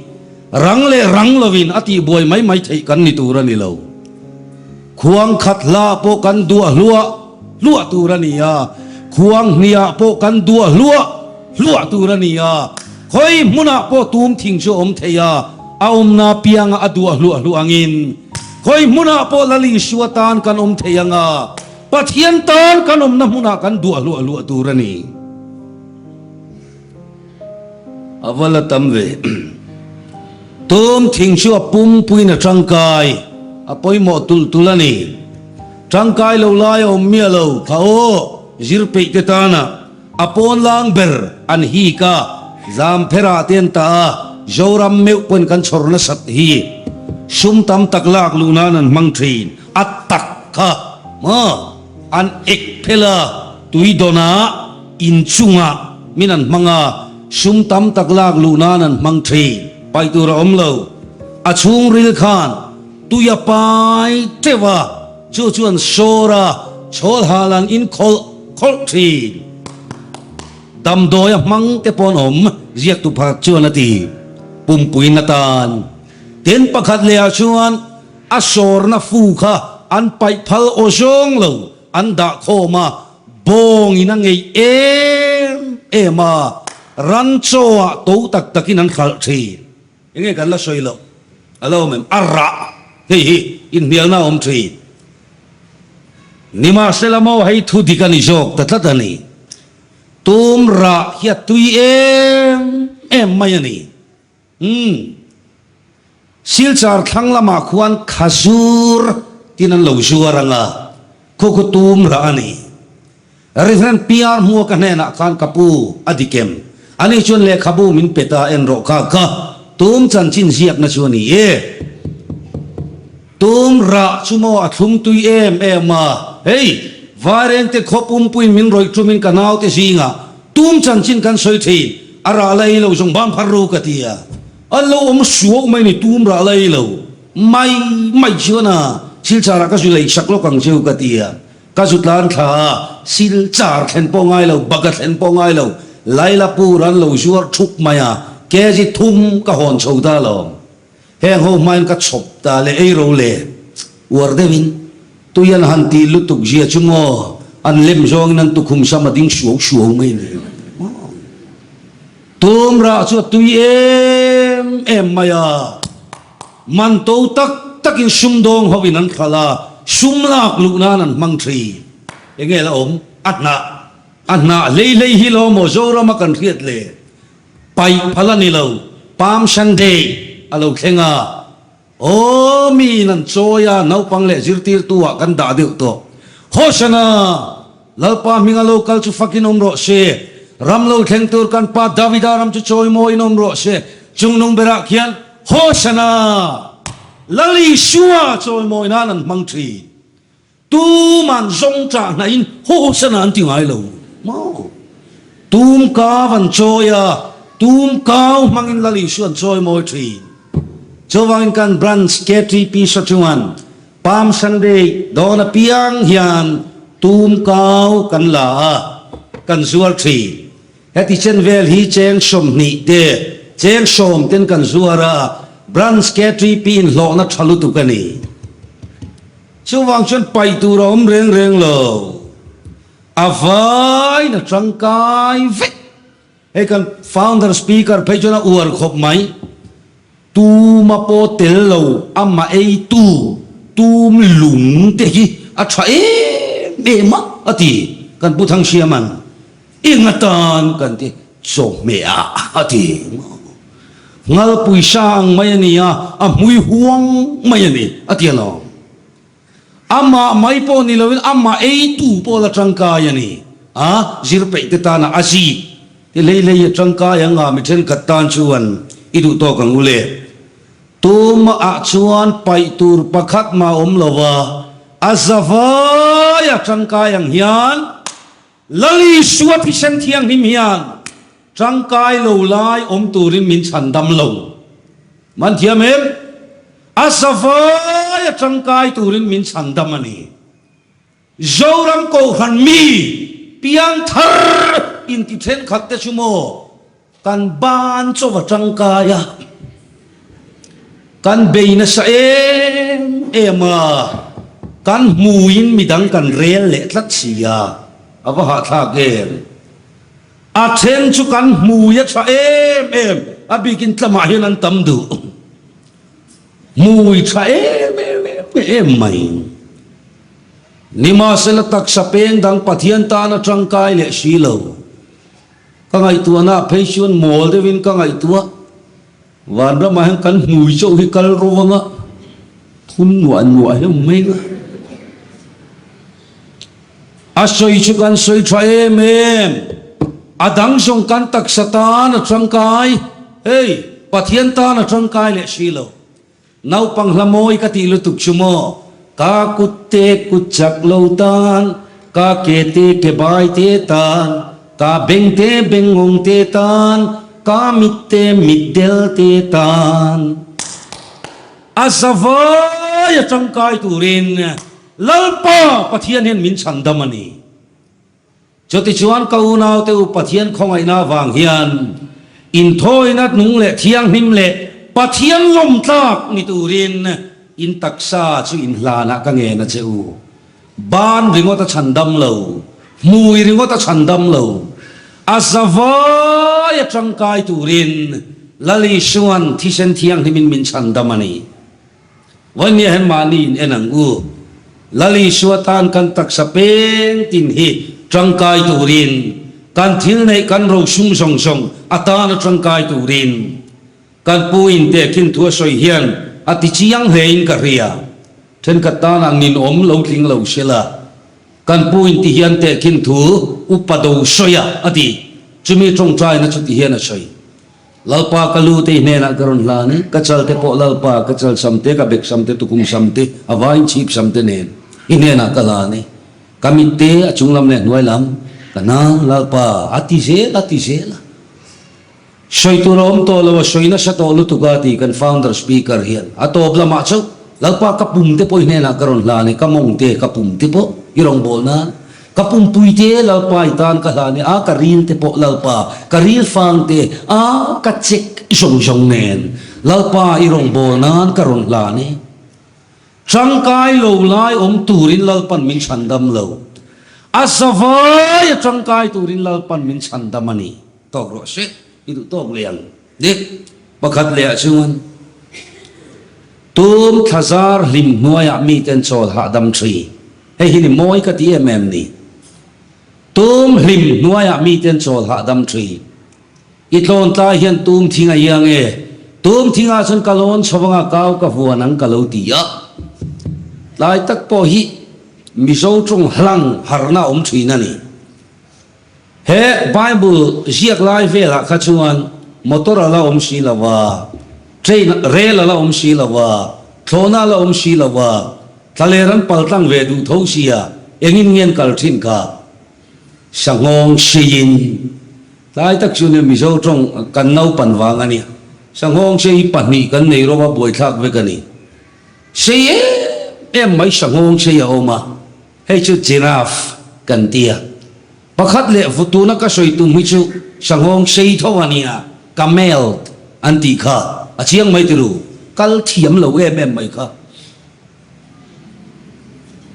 rang leh rang lovin a tihbuai mai mai theih kan ni tur a ni lo. Khuang khat hla pawh kan duah hluah hluah tur a ni a, khuang hniah pawh kan duah hluah hluah tur a ni a, khawi hmunah pawh tum thing chu a awm thei a, a awmna pianga a duah hluah hluah angin khawi hmunah pawh Lal Isua tan kan awm thei ang a, Pathian tan kan awmna hmunah kan duah hluah hluah tur a ni. A va la tam ve. Tum thing chu a pumpuiin a tangkai, a pawimawh tulh tulh a ni. Tangkai lo lai a awm miah lo kha aw, zir peih te tana a pawn lang ber an hik a, zam pherah te an tah a, Zoram meuh pawhin kan chhawr nasat hi. Sum tam tak lak luh nan an hmang thin. A tak kha maw an ek phel a, tui dawnah inchungah min an hmang a, sum tam tak lak luh nan an hmang thin. Paih tur a awm lo. A chhungril khan tui a pai teuh a, chu chu an sawr a, chhawl hal an inkhawlh khawlh thin. Damdawi a hmang te pawh an awm, ziaktu pakhat chuan a ti. Pumpui na tan. Tin pakhat leh ah chuan A sawrna fu kha an paih phal aw zawng lo, an dah khawm a, bawngin a ngeih em em a, ran chaw ah to tak takin an hralh thin. Enge kan la sawi loh? A lo awm em? A rah hei hi inhnialna a awm thin. Nimahsela maw hei thu dik a ni zawk ta tlat a ni. Tum rah hi a tui em em mai a ni. Umm. Silchar thlang lamah khuan khazur tin an lo zuar ang a, khu khu tum rah a ni. Reverend PR hmua ka hnenah khan ka pu a dik em? Ani chuan lehkhabu min pe ta en rawh kha ka tum chanchin ziakna chu a ni e. Tum rah chu maw a thlum tui em em a, hei Vairengte khaw pumpuiin min rawih tumin ka naute zingah tum chanchin kan sawi thin, a rah la ei lo zawng ban phar ru ka ti a. An lo awm suau mai ni tum rah lai lo mai mai chuan a Silchar ah ka zu lei sak lawk ang cheu ka ti a, ka zu tlan thla a, Silchar thlen pawh ngai lo, Baga thlen pawh ngai lo, Lailapur an lo zuar thup mai a, kg thum ka hawn chho ta alawm. Heng ho hmain ka chhawp ta leh ei ro le uar deuhin tui an han tih lutuk zia chu maw an lem zawngin an tukhum sam a ding suau suau mai ni maw. Tum rah chu a tui em em mai a, man to tak takin sumdawng hovin an thlal a, sum lak luh nan an hmang thin. Enge la awm? A hnah. A hnah hlei hlei hi lo maw Zorama kan hriat le? Paih phal a ni lo, Palm Sunday a lo thleng a, aw miin an chawi a, naupang leh zirtirtu ah kan dah deuh tawh. Hosanna! Lalpa hminga lo kal chu fakin awm rawh se, ram lo thleng tur kan pa Davida ram chu chawimawiin awm rawh se, chungnung berah khian Hosanna! Lal Isua chawimawi nan an hmang thin. Tuman zawng chah hnahin Hosanna an ti ngai lo maw? Tum kau an chawi a, tum kau hmangin Lal Isua an chawi mawi thin. Chuvangin kan Branch KTP Sachuan Palm Sunday dawn apiang hian tum kau kan la a, kan zuar thin. Heti chen vel hi cheng 20 te, cheng 10 ten kan zuar a, Branch KTP inhlawhna tha lutuk a ni. Chuvang chuan paih tur a awm reng reng lo. A vain a tangkai vek. Hei kan founder speaker phei chuan a uar khawp mai. Tuma pawh tel lo amah eitu tum lung te hi a tha em em a a ti. Kan Pu Thangsiama'n eng atan kan ti chawhmeh ah a ti. Ngalpui sa ang mai a ni a, a hmui huang mai a ni, a ti alawm. Amah mai pawh ni loin amah eitu pawh la tangkai a ni a, zir peih te tana a zip ti hlei hlei a tangkai ang a, mi thenkhat tan chuan i duh tawk ang u le. Tumah ah chuan paih tur pakhat mah awm lo a, a zavai a tangkai ang hian Lal Isua thisen thianghlim hian tangkai lo lai awm turin min chhan dam lo. Man thiam em? A zavai a tangkai turin min chhan dam a ni. Zoram Kohhran mi piangthar inti thenkhat te chu maw Kan ban chaw a tangkai a, kan bei nasa em em a, kan hmuiin midang kan rel leh tlat si a, a va hahthlak em. A then chu kan hmui a tha em em, a bikin tlamah hian an tam duh. Hmui tha em em em em mai. Nimahsela taksa peng dang Pathian tana tangkai leh si lo. Ka ngaihtuahna phei chuan mawl deuhin ka ngaihtuah. Vanramah hian kan hmui chauh hi kal ro anga phun nuah nuah hi awm mai nga. A sawi chu kan sawi tha em em. A dang zawng kan taksa tan a tangkai. Hei, Pathian tan a tangkai leh si lo. Naupang hla mawi ka tih lutuk chu maw? Ka kut te kut chak lo tan, ka ke te ke bai te tan, ka beng te beng ngawng te tan, ka mit te mit del te tan. A zavai a tangkai turin Lalpa Pathian hian min chhandam a ni. Chutichuan ka unaute u Pathian khawngaihna avang hian inthawina nung leh thianghlim leh Pathian lawmtlak ni turin in taksa chu inhlanah ka ngen a che u. Ban ringawt a chhandam lo, hmui ringawt a chhandam lo, a zavai a tangkai turin Lal Isua'n thisen thianghlimin min chhandam a ni. Vawimia hian mahni in en ang u. Lal Isua tan kan taksa peng tin hi tangkai turin, kan thil neih kan rosum zawng zawng a tana tangkai turin kan pu in tehkhin thu a sawi hian a ti chiang hle in ka hria. Thenkhat tan ang in awm lo tling lo sela kan pu in ti hian tehkhin thu upa do sawi a a ti. Chumi tawngtaina chu ti hian a sawi. Lalpa ka lu te i hnenah ka rawn hlan e, ka chal te pawh Lalpa ka chal sam te, ka bek sam te, tukum sam te, a vain chhip sam te nen i hnenah ka hlan e. Ka mit te a chung lam leh hnuai lam ka nang Lalpa a ti zel a ti zel a. Sawi tur a awm tawh lo, a sawi nasa tawh lutuk a ti kan founder speaker hian. A tawp lamah chauh, Lalpa ka pum te pawh i hnenah ka rawn hlan e, ka mawng te, ka pum te pawh i rawngbâwl nan, ka pumpui te Lalpa i tan ka hlan e, a ka ril te pawh Lalpa, ka ril fang te, a ka chek zawng zawng nen Lalpa i rawngbâwl nan ka rawn hlan e. Tangkai lo lai awm turin Lalpan min chhandam lo. A zavai a tangkai turin Lalpan min chhandam a ni. Tawk rawh se, i duh tawk leh ang. Ni pakhat leh ah chuan tum thlazar hlim hnuaiah miten chawl hahdam thi. Hei hi ni mawi ka ti em em ni. Tum hlim hnuaiah miten chawl hahdam thi. I tlawn tlai hian tum thing a iang e. Tum thingah chuan ka lawn chho anga kau ka vuan ang ka lo ti a. Tlai tak pawh hi Mizo tawng hlang harna awm thin a ni. He Bible ziak lai velah kha chuan motor a la awm si lo va, train, rel a la awm si lo va, thlawhna a la awm si lo va, thlaler an paltlang ve duh tho sia, engin nge an kal thin kha? Sanghawng seiin, tlai tak chu nia Mizo tawng kan naupan vang a nia, sanghawng sei hi pahnih kan nei rawh a buaithlak vek a ni. Sei em em mai sanghawng sei a awm a. Hei chu giraffe kan ti a, pakhat leh vu tuna ka sawi tum hi chu sanghawng sei tho a nia, camel an tih kha a chiang mai tiru, kal thiam lo em em mai kha,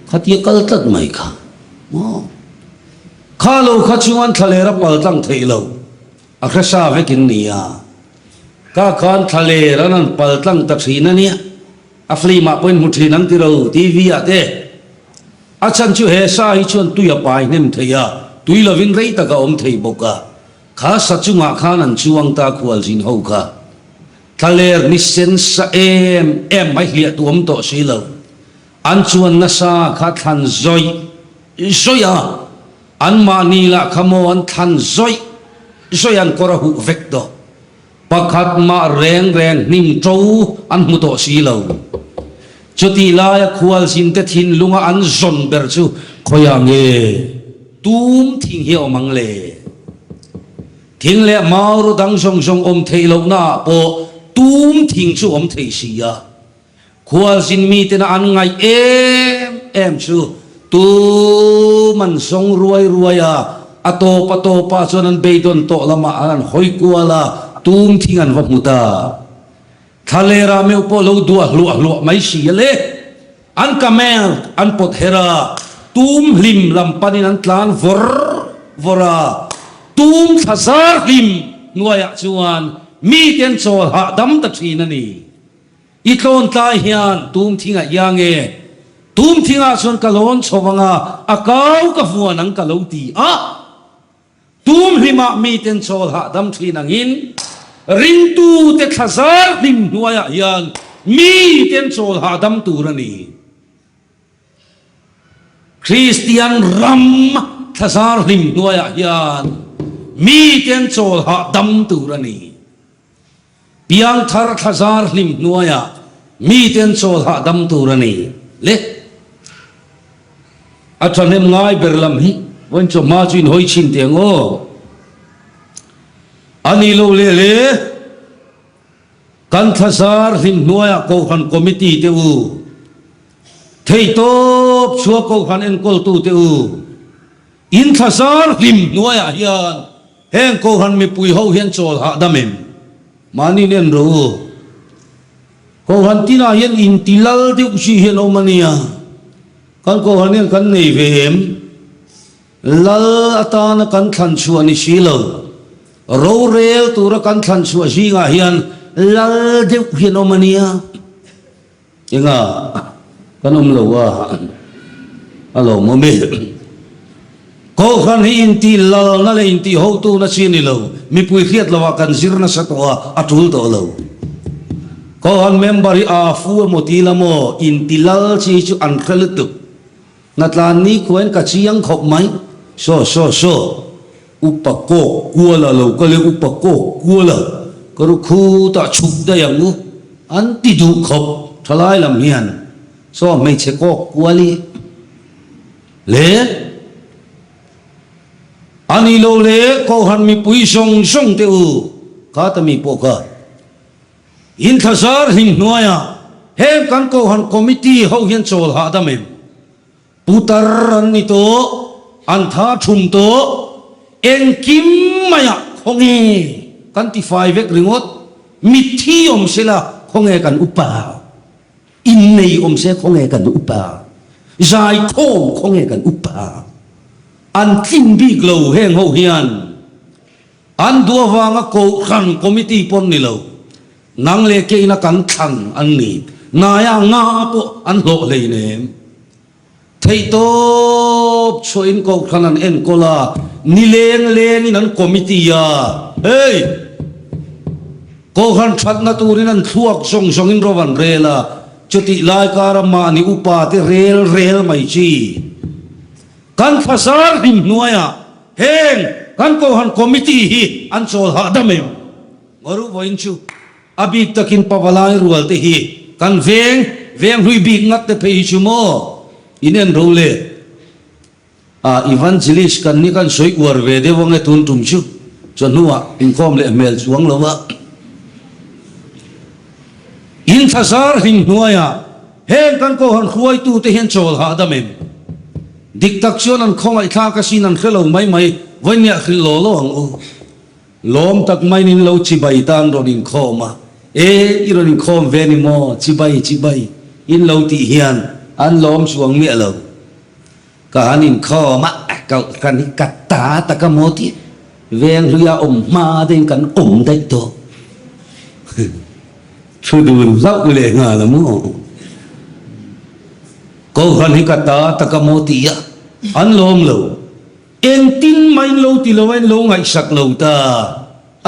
khatia kal tlat mai kha maw, kha lo kha chuan thlaler a pal tlang theih lo, a hresa vekin nia, ka khan thlaler an han pal tlang ta thin a nia. A film ah pawhin hmu thin ang tiro TV ah te. A chhan chu he sa hi chuan tui a pai hnem thei a, tui lovin rei tak a awm thei bawk a. Kha sa chungah khan an chuang ta khualzin ho kha. Thlaler ni sen sa em em mai hliah tu awm tawh si lo. An chuan nasa kha thlan zawih zawih a, anmahni lah kha maw an thlan zawih zawih an kawr a huh vek tawh. Pakhat mah reng reng hnim ṭo an hmu tawh si lo. Chutih laia khualzinte thinlunga an zawn ber chu khawiah nge tum thing hi a awm ang le? Thing leh mauru dang zawng zawng awm theih lohnaah pawh tum thing chu awm thei si a. Khualzin mitena an ngaih em em chu tum an zawng ruai ruai a, a tawp a tawpah chuan an beidawn tawh lamah an han hawi kual a, tum thing an va hmu ta. Thlalera meuh pawh lo duah hluah hluah mai si a le. An camel an pawt her a, tum hlim lam panin an tlan vawr vawr a, tum thla zar hlim hnuaiah chuan mite an chawl hahdam ta thin a ni. I tlawn tlai hian tum thing a iang e. Tum thingah chuan ka lawn chho ang a, a kau ka vuan ang ka lo ti a. Tum hlimah miten chawl hahdam thin angin ringtute thla zar hlim hnuaiah hian miten chawl hahdam tur a ni. Kristian ram thla zar hlim hnuaiah hian miten chawl hahdam tur a ni. Piangthar thlazar hlim hnuaiah miten chawl hahdam tur a ni le. A thahnem ngai ber lam hi vawiin chawhma chu inhawi chhin teh ang aw. A ni lo leh le, kan thlazar hlim hnuaiah Kohhran Committee te u, theihtawp chhuak Kohhran enkawltu te u, in thlazar hlim hnuaiah hian Heng Kohhran mipui ho hian chawl hahdam em? Mahni nen rawh u. Kohhran tinah hian inti lal deuh chi hian awm a nia. Kan Kohhran hian kan nei ve em? Lal atana kan thlan chhuah ni si lo. Rorel tura kan thlan chhuah zingah hian lal deuh hian awm a nia. Enga kan awm lo a, a lawmawm e. Kohhran hi intih lalna leh intih hotuna chi a ni lo, mipui hriat lovah kan zir nasa tawh a, a tul tawh lo. Kohhran member hi aa fu emaw ti la maw, inti lal chi hi chu an hre lutuk. Hnatlan nikhuain ka chiang khawp mai. Saw saw saw. Upa kawk kuala lo kal e, upa kawk kuala ka ru khutah chhuk daih ang u, an ti duh khawp thalai lam hian saw hmeichhe kawk kual hi le a ni lo le Kohhran mipui zawng zawng te u. Kha ta mi pawh kha in thlazar hlim hnuaiah heng kan Kohhran Committee ho hian chawl hahdam em? Putar an ni tawh, an tha thum tawh, engkim maiah khawnge kan ti fai vek ringawt, mitthi awm sela khawnge kan upa, innei awm se khawnge kan upa, zaikhawm khawnge kan upa, an tlin bik lo heng ho hian an duh avanga kohhran committee pawn ni lo, nang leh keina kan thlan an ni, naia nga pawh an hlawh hleinem. Theihtawp chhuahin Kohhran an enkawl a, nileng lengin an committee a, hei! Kohhran thatna turin an thluak zawng zawngin ro an rel a, chutih lai kara mahni upa te rel rel mai chi. Kan thlazar hlim hnuaiah heng kan Kohhran committee hi an chawl hahdam em? Ngaruh vawiin chu A bik takin Pavalai rual te hi kan veng, veng hlui bik ngat te phei hi chu maw in en ro le. A Evangelist kan ni kan sawi uar ve deuh ange tun tum chu chawhnuah inkhawm leh hmel chuang lo a. In thlazar hling hnuaiah heng kan Kohhran hruaitu te hian chawl hahdam em? Dik tak chuan an khawngaihthlak asin an hre lo mai mai, vawinia hrilh law law ang u. Lawm tak maiin in lo chibai tan rawn inkhawm a, E, i rawn inkhawm ve ni maw, chibai chibai in lo tih hian an lawm chuang miah lo. Ka han inkhawm a, kohhran hi ka ta tak a maw tih veng hluia awm hma deuhin kan awm daih tawh. Thu dun hlauh leh nghal a maw. Kohhran hi ka ta tak a maw tih a, an lawm lo. Engtin mah in lo ti lo a, in lo ngaihsak lo ta,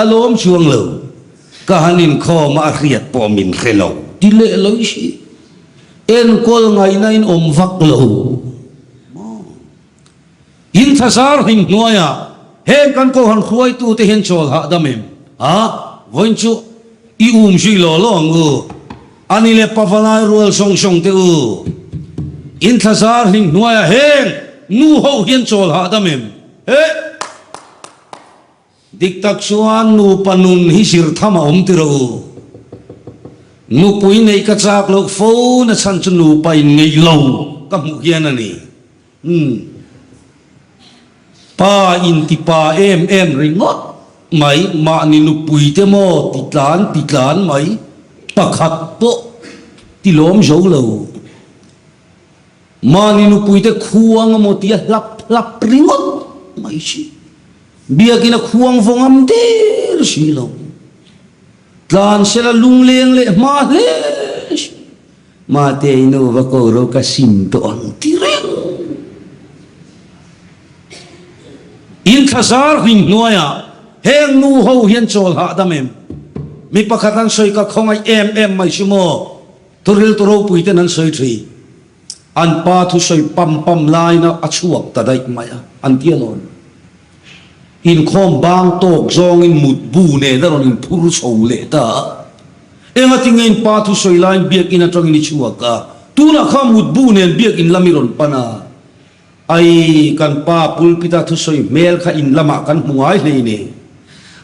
a lawm chuang lo. Ka han inkhawm a, a hriat pawh min hre lo. Ti leh lo i si. Enkawl ngaihna in awm vak lo maw? In thlazar hlim hnuaiah heng kan Kohhran hruaitute hian chawl hahdam em? A, vawiin chu i um zui law law ang u. A ni leh pavalai rual sawng sawng te u, in thlazar hling hnuaiah heng nu ho hian chawl hahdam em? He! Dik tak chuan nupa nun hi zir tham a awm ti rawh u. Nupui neih ka chak loh fo na chhan chu nupa in ngeih lo ka hmuh hian a ni. Umm. Pa inti pa em em ringawt mai, mahni nupui te maw ti tlan ti tlan mai, pakhat pawh ti lawm zo lo. Mahni nupui te khuang emaw tia hlap hlap ringawt mai si. Biakina khuang vawngam der si lo. Tlan sela lungleng leh hma hle si. Mate i nu va ko ro ka sim tawh ang ti reng. In thlazar hlim hnuaiah heng nu ho hian chawl hahdam em? Mi pakhat an sawi ka khawngaih em em mai si maw? Thuril tu ropui ten an sawi thin. An pa thusawi pam pam laina a chhuak ta daih mai a, an ti alawm. Inkhawm bang tawk zawngin mutbu nen a rawn inphur chho leh ta a. Engatinge in pa thusawi laiin biakinn atangin i chhuak a, tunah kha mutbu nen biakinn lam i rawn pan a. Ai, kan pa pulpit-a thusawi hmel kha in lamah kan hmu ngai hlei ne.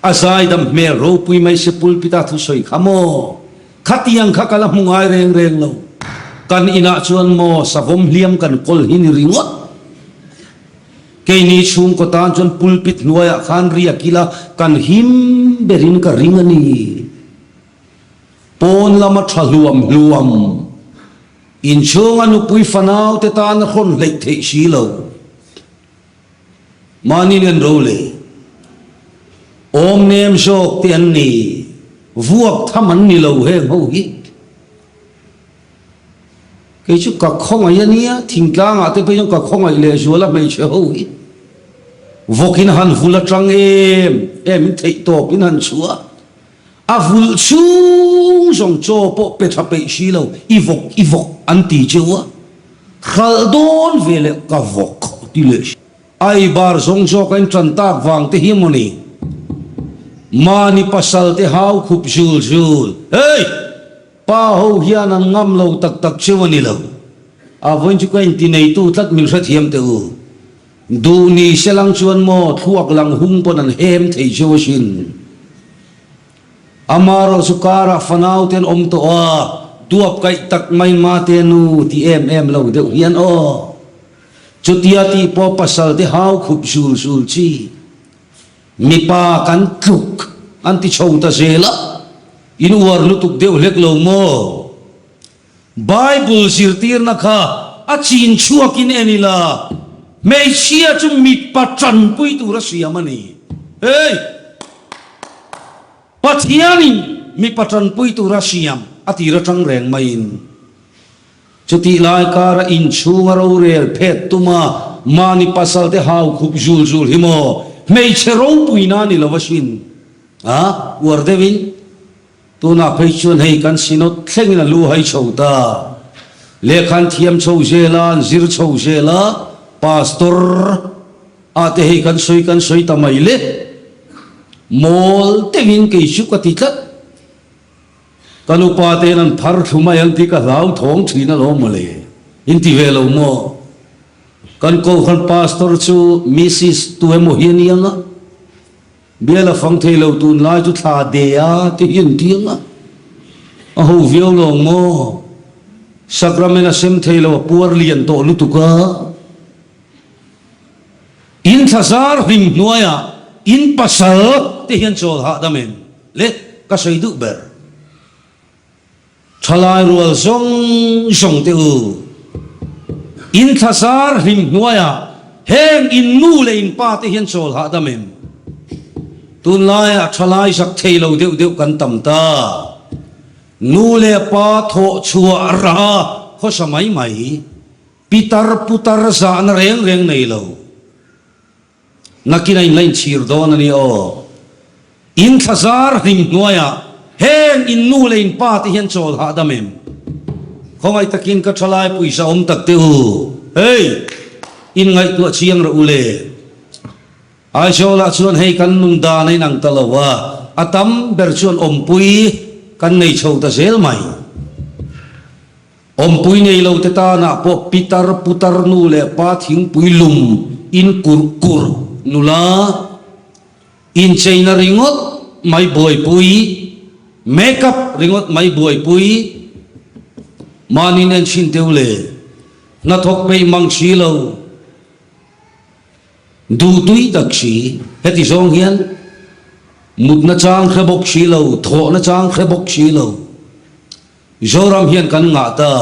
A zaidam hmel ropui mai se pulpit-a thusawi kha maw? Khatiang kha ka la hmu ngai reng reng lo. Kan inah chuan maw savawm hliam kan kawl hi ni ringawt. Keini chhungkaw tan chuan pulpit hnuaiah khan riak ila kan him berin ka ring a ni. Pawn lama tha hluam hluam. Inchhunga nupui fanau te tan a hrawn hleih theih si lo. Mahni nen ro leh awm nem zawk te an ni, vuak tham an ni lo heng ho hi. Kei chu ka khawngaih a nia, thingtlangah te phei chuan ka khawngaih lehzual a hmeichhe ho hi. Vawkin han vul atang em em in theihtawp in han chhuah. A vulh chhung zawng chaw pawh pe tha peih si lo, i vawk i vawk an ti cheu a, hralh dawn ve leh ka vawk ti leh si. Ai bar zawng zawk a in tan tak vang te hi maw ni? Mahni pasal te hau khup zul zul, Hey! Pa ho hian an ngam lo tak tak cheu a ni lo. A vawiin chu ka inti neitu tlat min hrethiam teh u. Duh ni se lang chuan maw thluak lang hung pawn an hem thei cheu asin. Amaherawh chu karah fanau te an awm tawh a, duap kaih tak mai mate nu ti em em lo deuh hian aw. Chutia tih pawh pasal te hau khup zul zul chi. Mipa kan tluk an ti chho ta zel a, in uar lutuk deuh hlek lo maw? Bible zirtirna kha a chin chhuakin en ila, hmeichhia chu mipa tanpui tura siam a ni. Hey! Pathianin mipa tanpui tura siam a tir atang reng maiin, chutih lai kara inchhunga rorel phet tuma mahni pasalte hau khup zul zul hi maw hmeichhe ropuina ni lo asin. A uar deuhin Tunah phei chuan hei kan Synod thlengin a lu hai chho ta. Lehkha an thiam chho zel a, an zir chho zel a, Pastor ah te hei kan sawi kan sawi ta mai le. Mawl deuhin kei chu ka ti tlat. Ka nupa te'n an phar thlu mai ang tih ka hlauthawng thin alawm mawle. In ti ve lo maw? Kan Kohhran Pastor chu Mrs tu emaw hi a ni ang a. Bial a fang thei lo tunlai chu thla de a ti hi an ti ang a, a ho viau lo ang maw? Sacrament a sem thei lo a puar lian tawh lutuk a, in thla zar hlim hnuaiah in pasal te hian chawl hahdam em le ka sawi duh ber. Thalai rual zawng zawng te u, in thlazar hlim hnuaiah heng in nu leh in pa te hian chawl hahdam em? Tunlaiah thalai zak thei lo deuh deuh kan tam ta. Nu leh pa thawh chhuah rah a khawsa mai mai, pitar putar zahna reng reng nei lo. Nakin a inla inchhir dawn a ni aw. In thlazar hlim hnuaiah heng in nu leh in pa te hian chawl hahdam em? Khawngaih takin ka thalai pawisa awm tak te u. Hei! In ngaihtuah chiang rawh u le. Aizawlah chuan hei kan nun dan a inang ta lo a, a tam ber chuan awmpui kan nei chho ta zel mai. Awmpui nei lo te tanah pawh pitar putar nu leh pa thingpui lum in kurh kurh nula incheina ringawt mai buaipui, make up ringawt mai buaipui mahni nen chhin teu le hnathawk peih mang si lo duhtui tak si heti zawng hian mutna chang hre bawk si lo thawhna chang hre bawk si lo. Zoram hian kan ngah ta.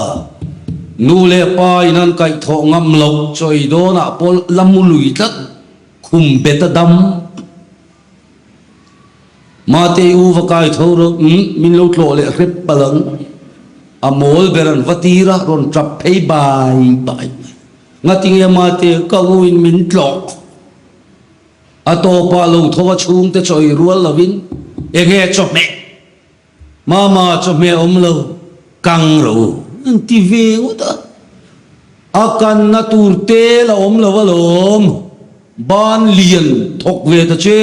Nu leh pa in an kaihthawh ngam loh chawi dawnah pawh la mu lui tlat, khum bet a dam. Mate i u va kai tho rawh, umm min lo tlawh leh hrep palh ang. A mawl ber an va tir a, rawn tap phei bai bai mai. Ngatinge mate ka u in min tlawh. A tawpah lo tho a chhungte chawi rual lovin enge chawhmeh. Mama chawhmeh awm lo kang ro an ti ve ngawt a, a kanna tur tel a awm lo alawm, ban lian thawk ve ta che.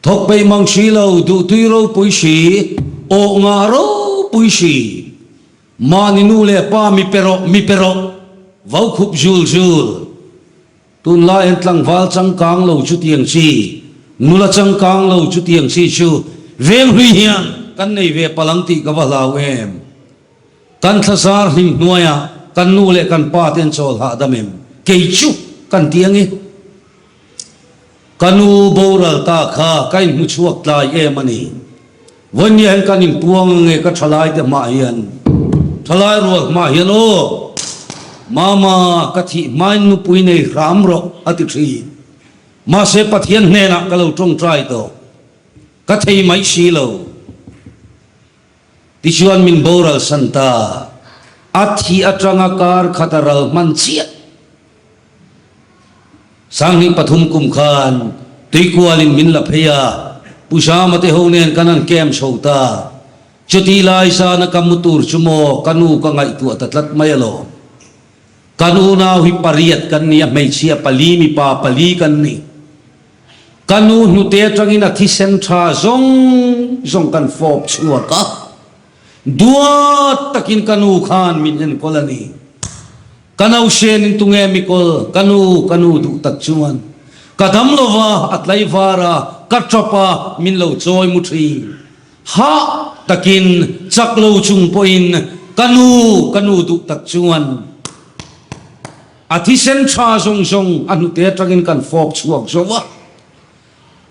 Thawk peih mang si lo, duhtui ropui si, awh ngah ropui si, mahni nu leh pa mi pe rawh, mi pe rawh, vau khup zul zul. Tunlai an tlangval changkang lo chutiang chi, nula changkang lo chutiang chi chu venghlui hian kan nei ve palh ang tih ka va hlau em. Kan thlazar hlim hnuaiah kan nu leh kan pa te an chawl hahdam em? Kei chu kan ti ange. Ka nu boral ta kha ka inhmu chhuak tlai em a ni. Vawinia hian kan inpuang ange ka thalai te hmah hian, thalai rual hmah hian aw Mama ka thih hmain nupui nei hram rawh a ti thin. Mahse Pathian hnenah ka lo tawngtai tawh. Ka thei mai si lo. Tichuan min boral san ta. A thih atanga kar khat a ral hman chiah. 2003 kum khan tuikualin min la phei a, Pu Zama te ho nen kan han camp chho ta. Chutih lai zana ka mu tur chu maw ka nu ka ngaihtuah ta tlat mai alawm. Kan unau hi pariat kan ni a, hmeichhia pali mipa pali kan ni. Ka nu hnute atangin a thisen tha zawng zawng kan fawp chhuak a, duat takin ka nu khan min enkawl a ni. Ka nausen in tunge mikawl, ka nu, ka nu duh tak chuan ka dam lova, a tlaivar a. ka ṭap a, min lo chawi mu ṭhin. Hah takin chak lo chung pawhin ka nu, ka nu duh tak chuan a thisen tha zawng zawng a hnute atangin kan fawk chhuak zo a.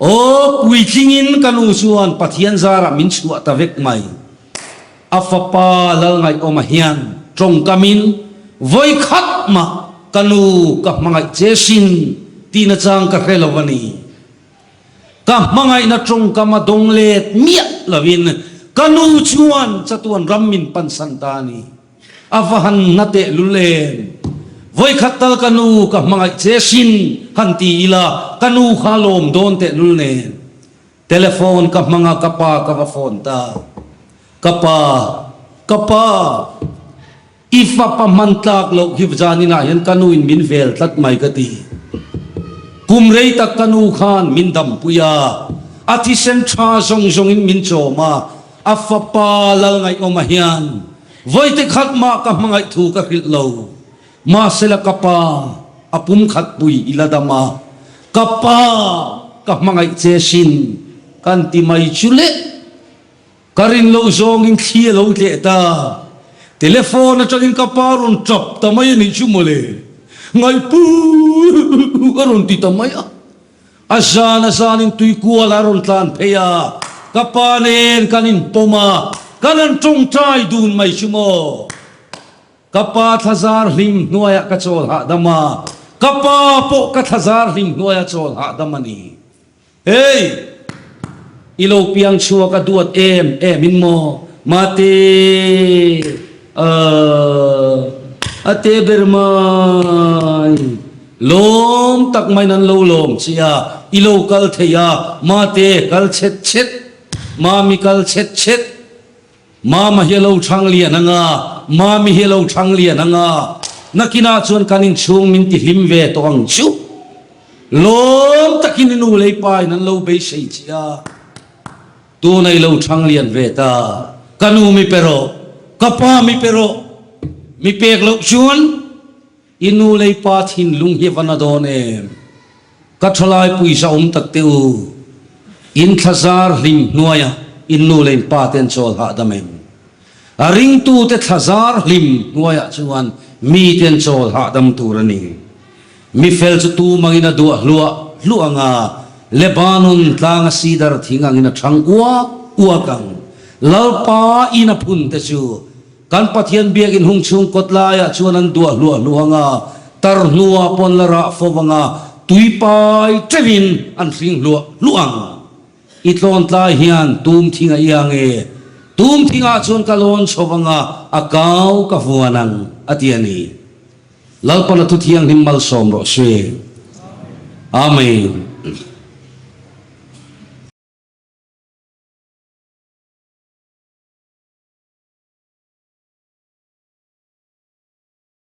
Aw, puitlingin ka nu chuan Pathian zarah min chhuah ta vek mai. A fapa Lalngaihawma hian tawngkamin vawi khat mah ka nu ka hmangaih che sin tih nachang ka hre lo a ni. Ka hmangaihna tawngkam a dawng let miah lovin ka nu chuan chatuan ram min pansan ta a ni. A va han na tehlul em! Vawikhat tal ka nu ka hmangaih che sin han ti ila ka nu kha lawm dawn tehlul nen. Telephone ka hmang a ka pa ka va phone ta. Ka pa! Ka pa! I fapa hman tlak loh hi zaninah hian ka nu in min vel tlat mai ka ti. Kum rei tak ka nu khan min dampui a, a thisen tha zawng zawng in min chawm a, a fapa Lalngaihawma hian vawite khat mah ka hmangaih thu ka hrilh lo. Mahsela ka pa a pum khat pui i la dam a, ka pa ka hmangaih che sin kan ti mai chu le. Ka rin loh zawngin thli a lo tleh ta. Telephone atangin ka pa rawn tap ta mai a nih chu mawle. Ngaihpui a rawn ti ta mai a. A zan a zanin tuikual a rawn tlan phei a. Ka pa nen kan inpawm a, kan han tawngtai dun mai chu maw. Ka pa thlazar hlim hnuaiah ka chawl hahdam a, ka pa pawh ka thlazar hlim hnuaia chawl hahdam a ni. Hey! I lo piang chhuak a duat em em in maw? Mate! Ahh! A te ber mai! Lawm tak maiin an lo lawm che a, i lo kal thei a, Mate kal chhet chhet, Mami kal chhet chhet. Mama hi a lo chhang lian ang a, Mami hi a lo chhang lian ang a, nakinah chuan kan inchhung min ti hlim ve tawh ang chu. Lawm takin i nu lei pa in an lo beisei che a, tuna i lo chhang lian ve ta, ka nu mi pe rawh, ka pa mi pe rawh, mi pek loh chuan I nu lei pa thinlung hi a va na dawn em? Ka thalai puisa awm tak teh u. In thlazar hlim hnuaia in nu leh in pa te an chawl hahdam em? A ringtute thlazar hlim hnuaiah chuan mite an chawl hahdam tur a ni. Mi fel chu tum angin a duah hluah hluah ang a, Lebanon tlanga sidar thing angin a thang uak uak ang. Lalpa in a phun te chu Kan Pathian biakinn hung chhung kawt laiah chuan an duah hluah hluah ang a, tar hnuah pawn la rah fo ang a, tui pai teuhin an hring hluah hluah ang. I tlawn tlai hian tum thing a iang e, tum thingah chuan ka lawn chho ang a, a kau ka vuan ang, a ti a ni. Lalpana thu thianghlim malsawm rawh se. Amen.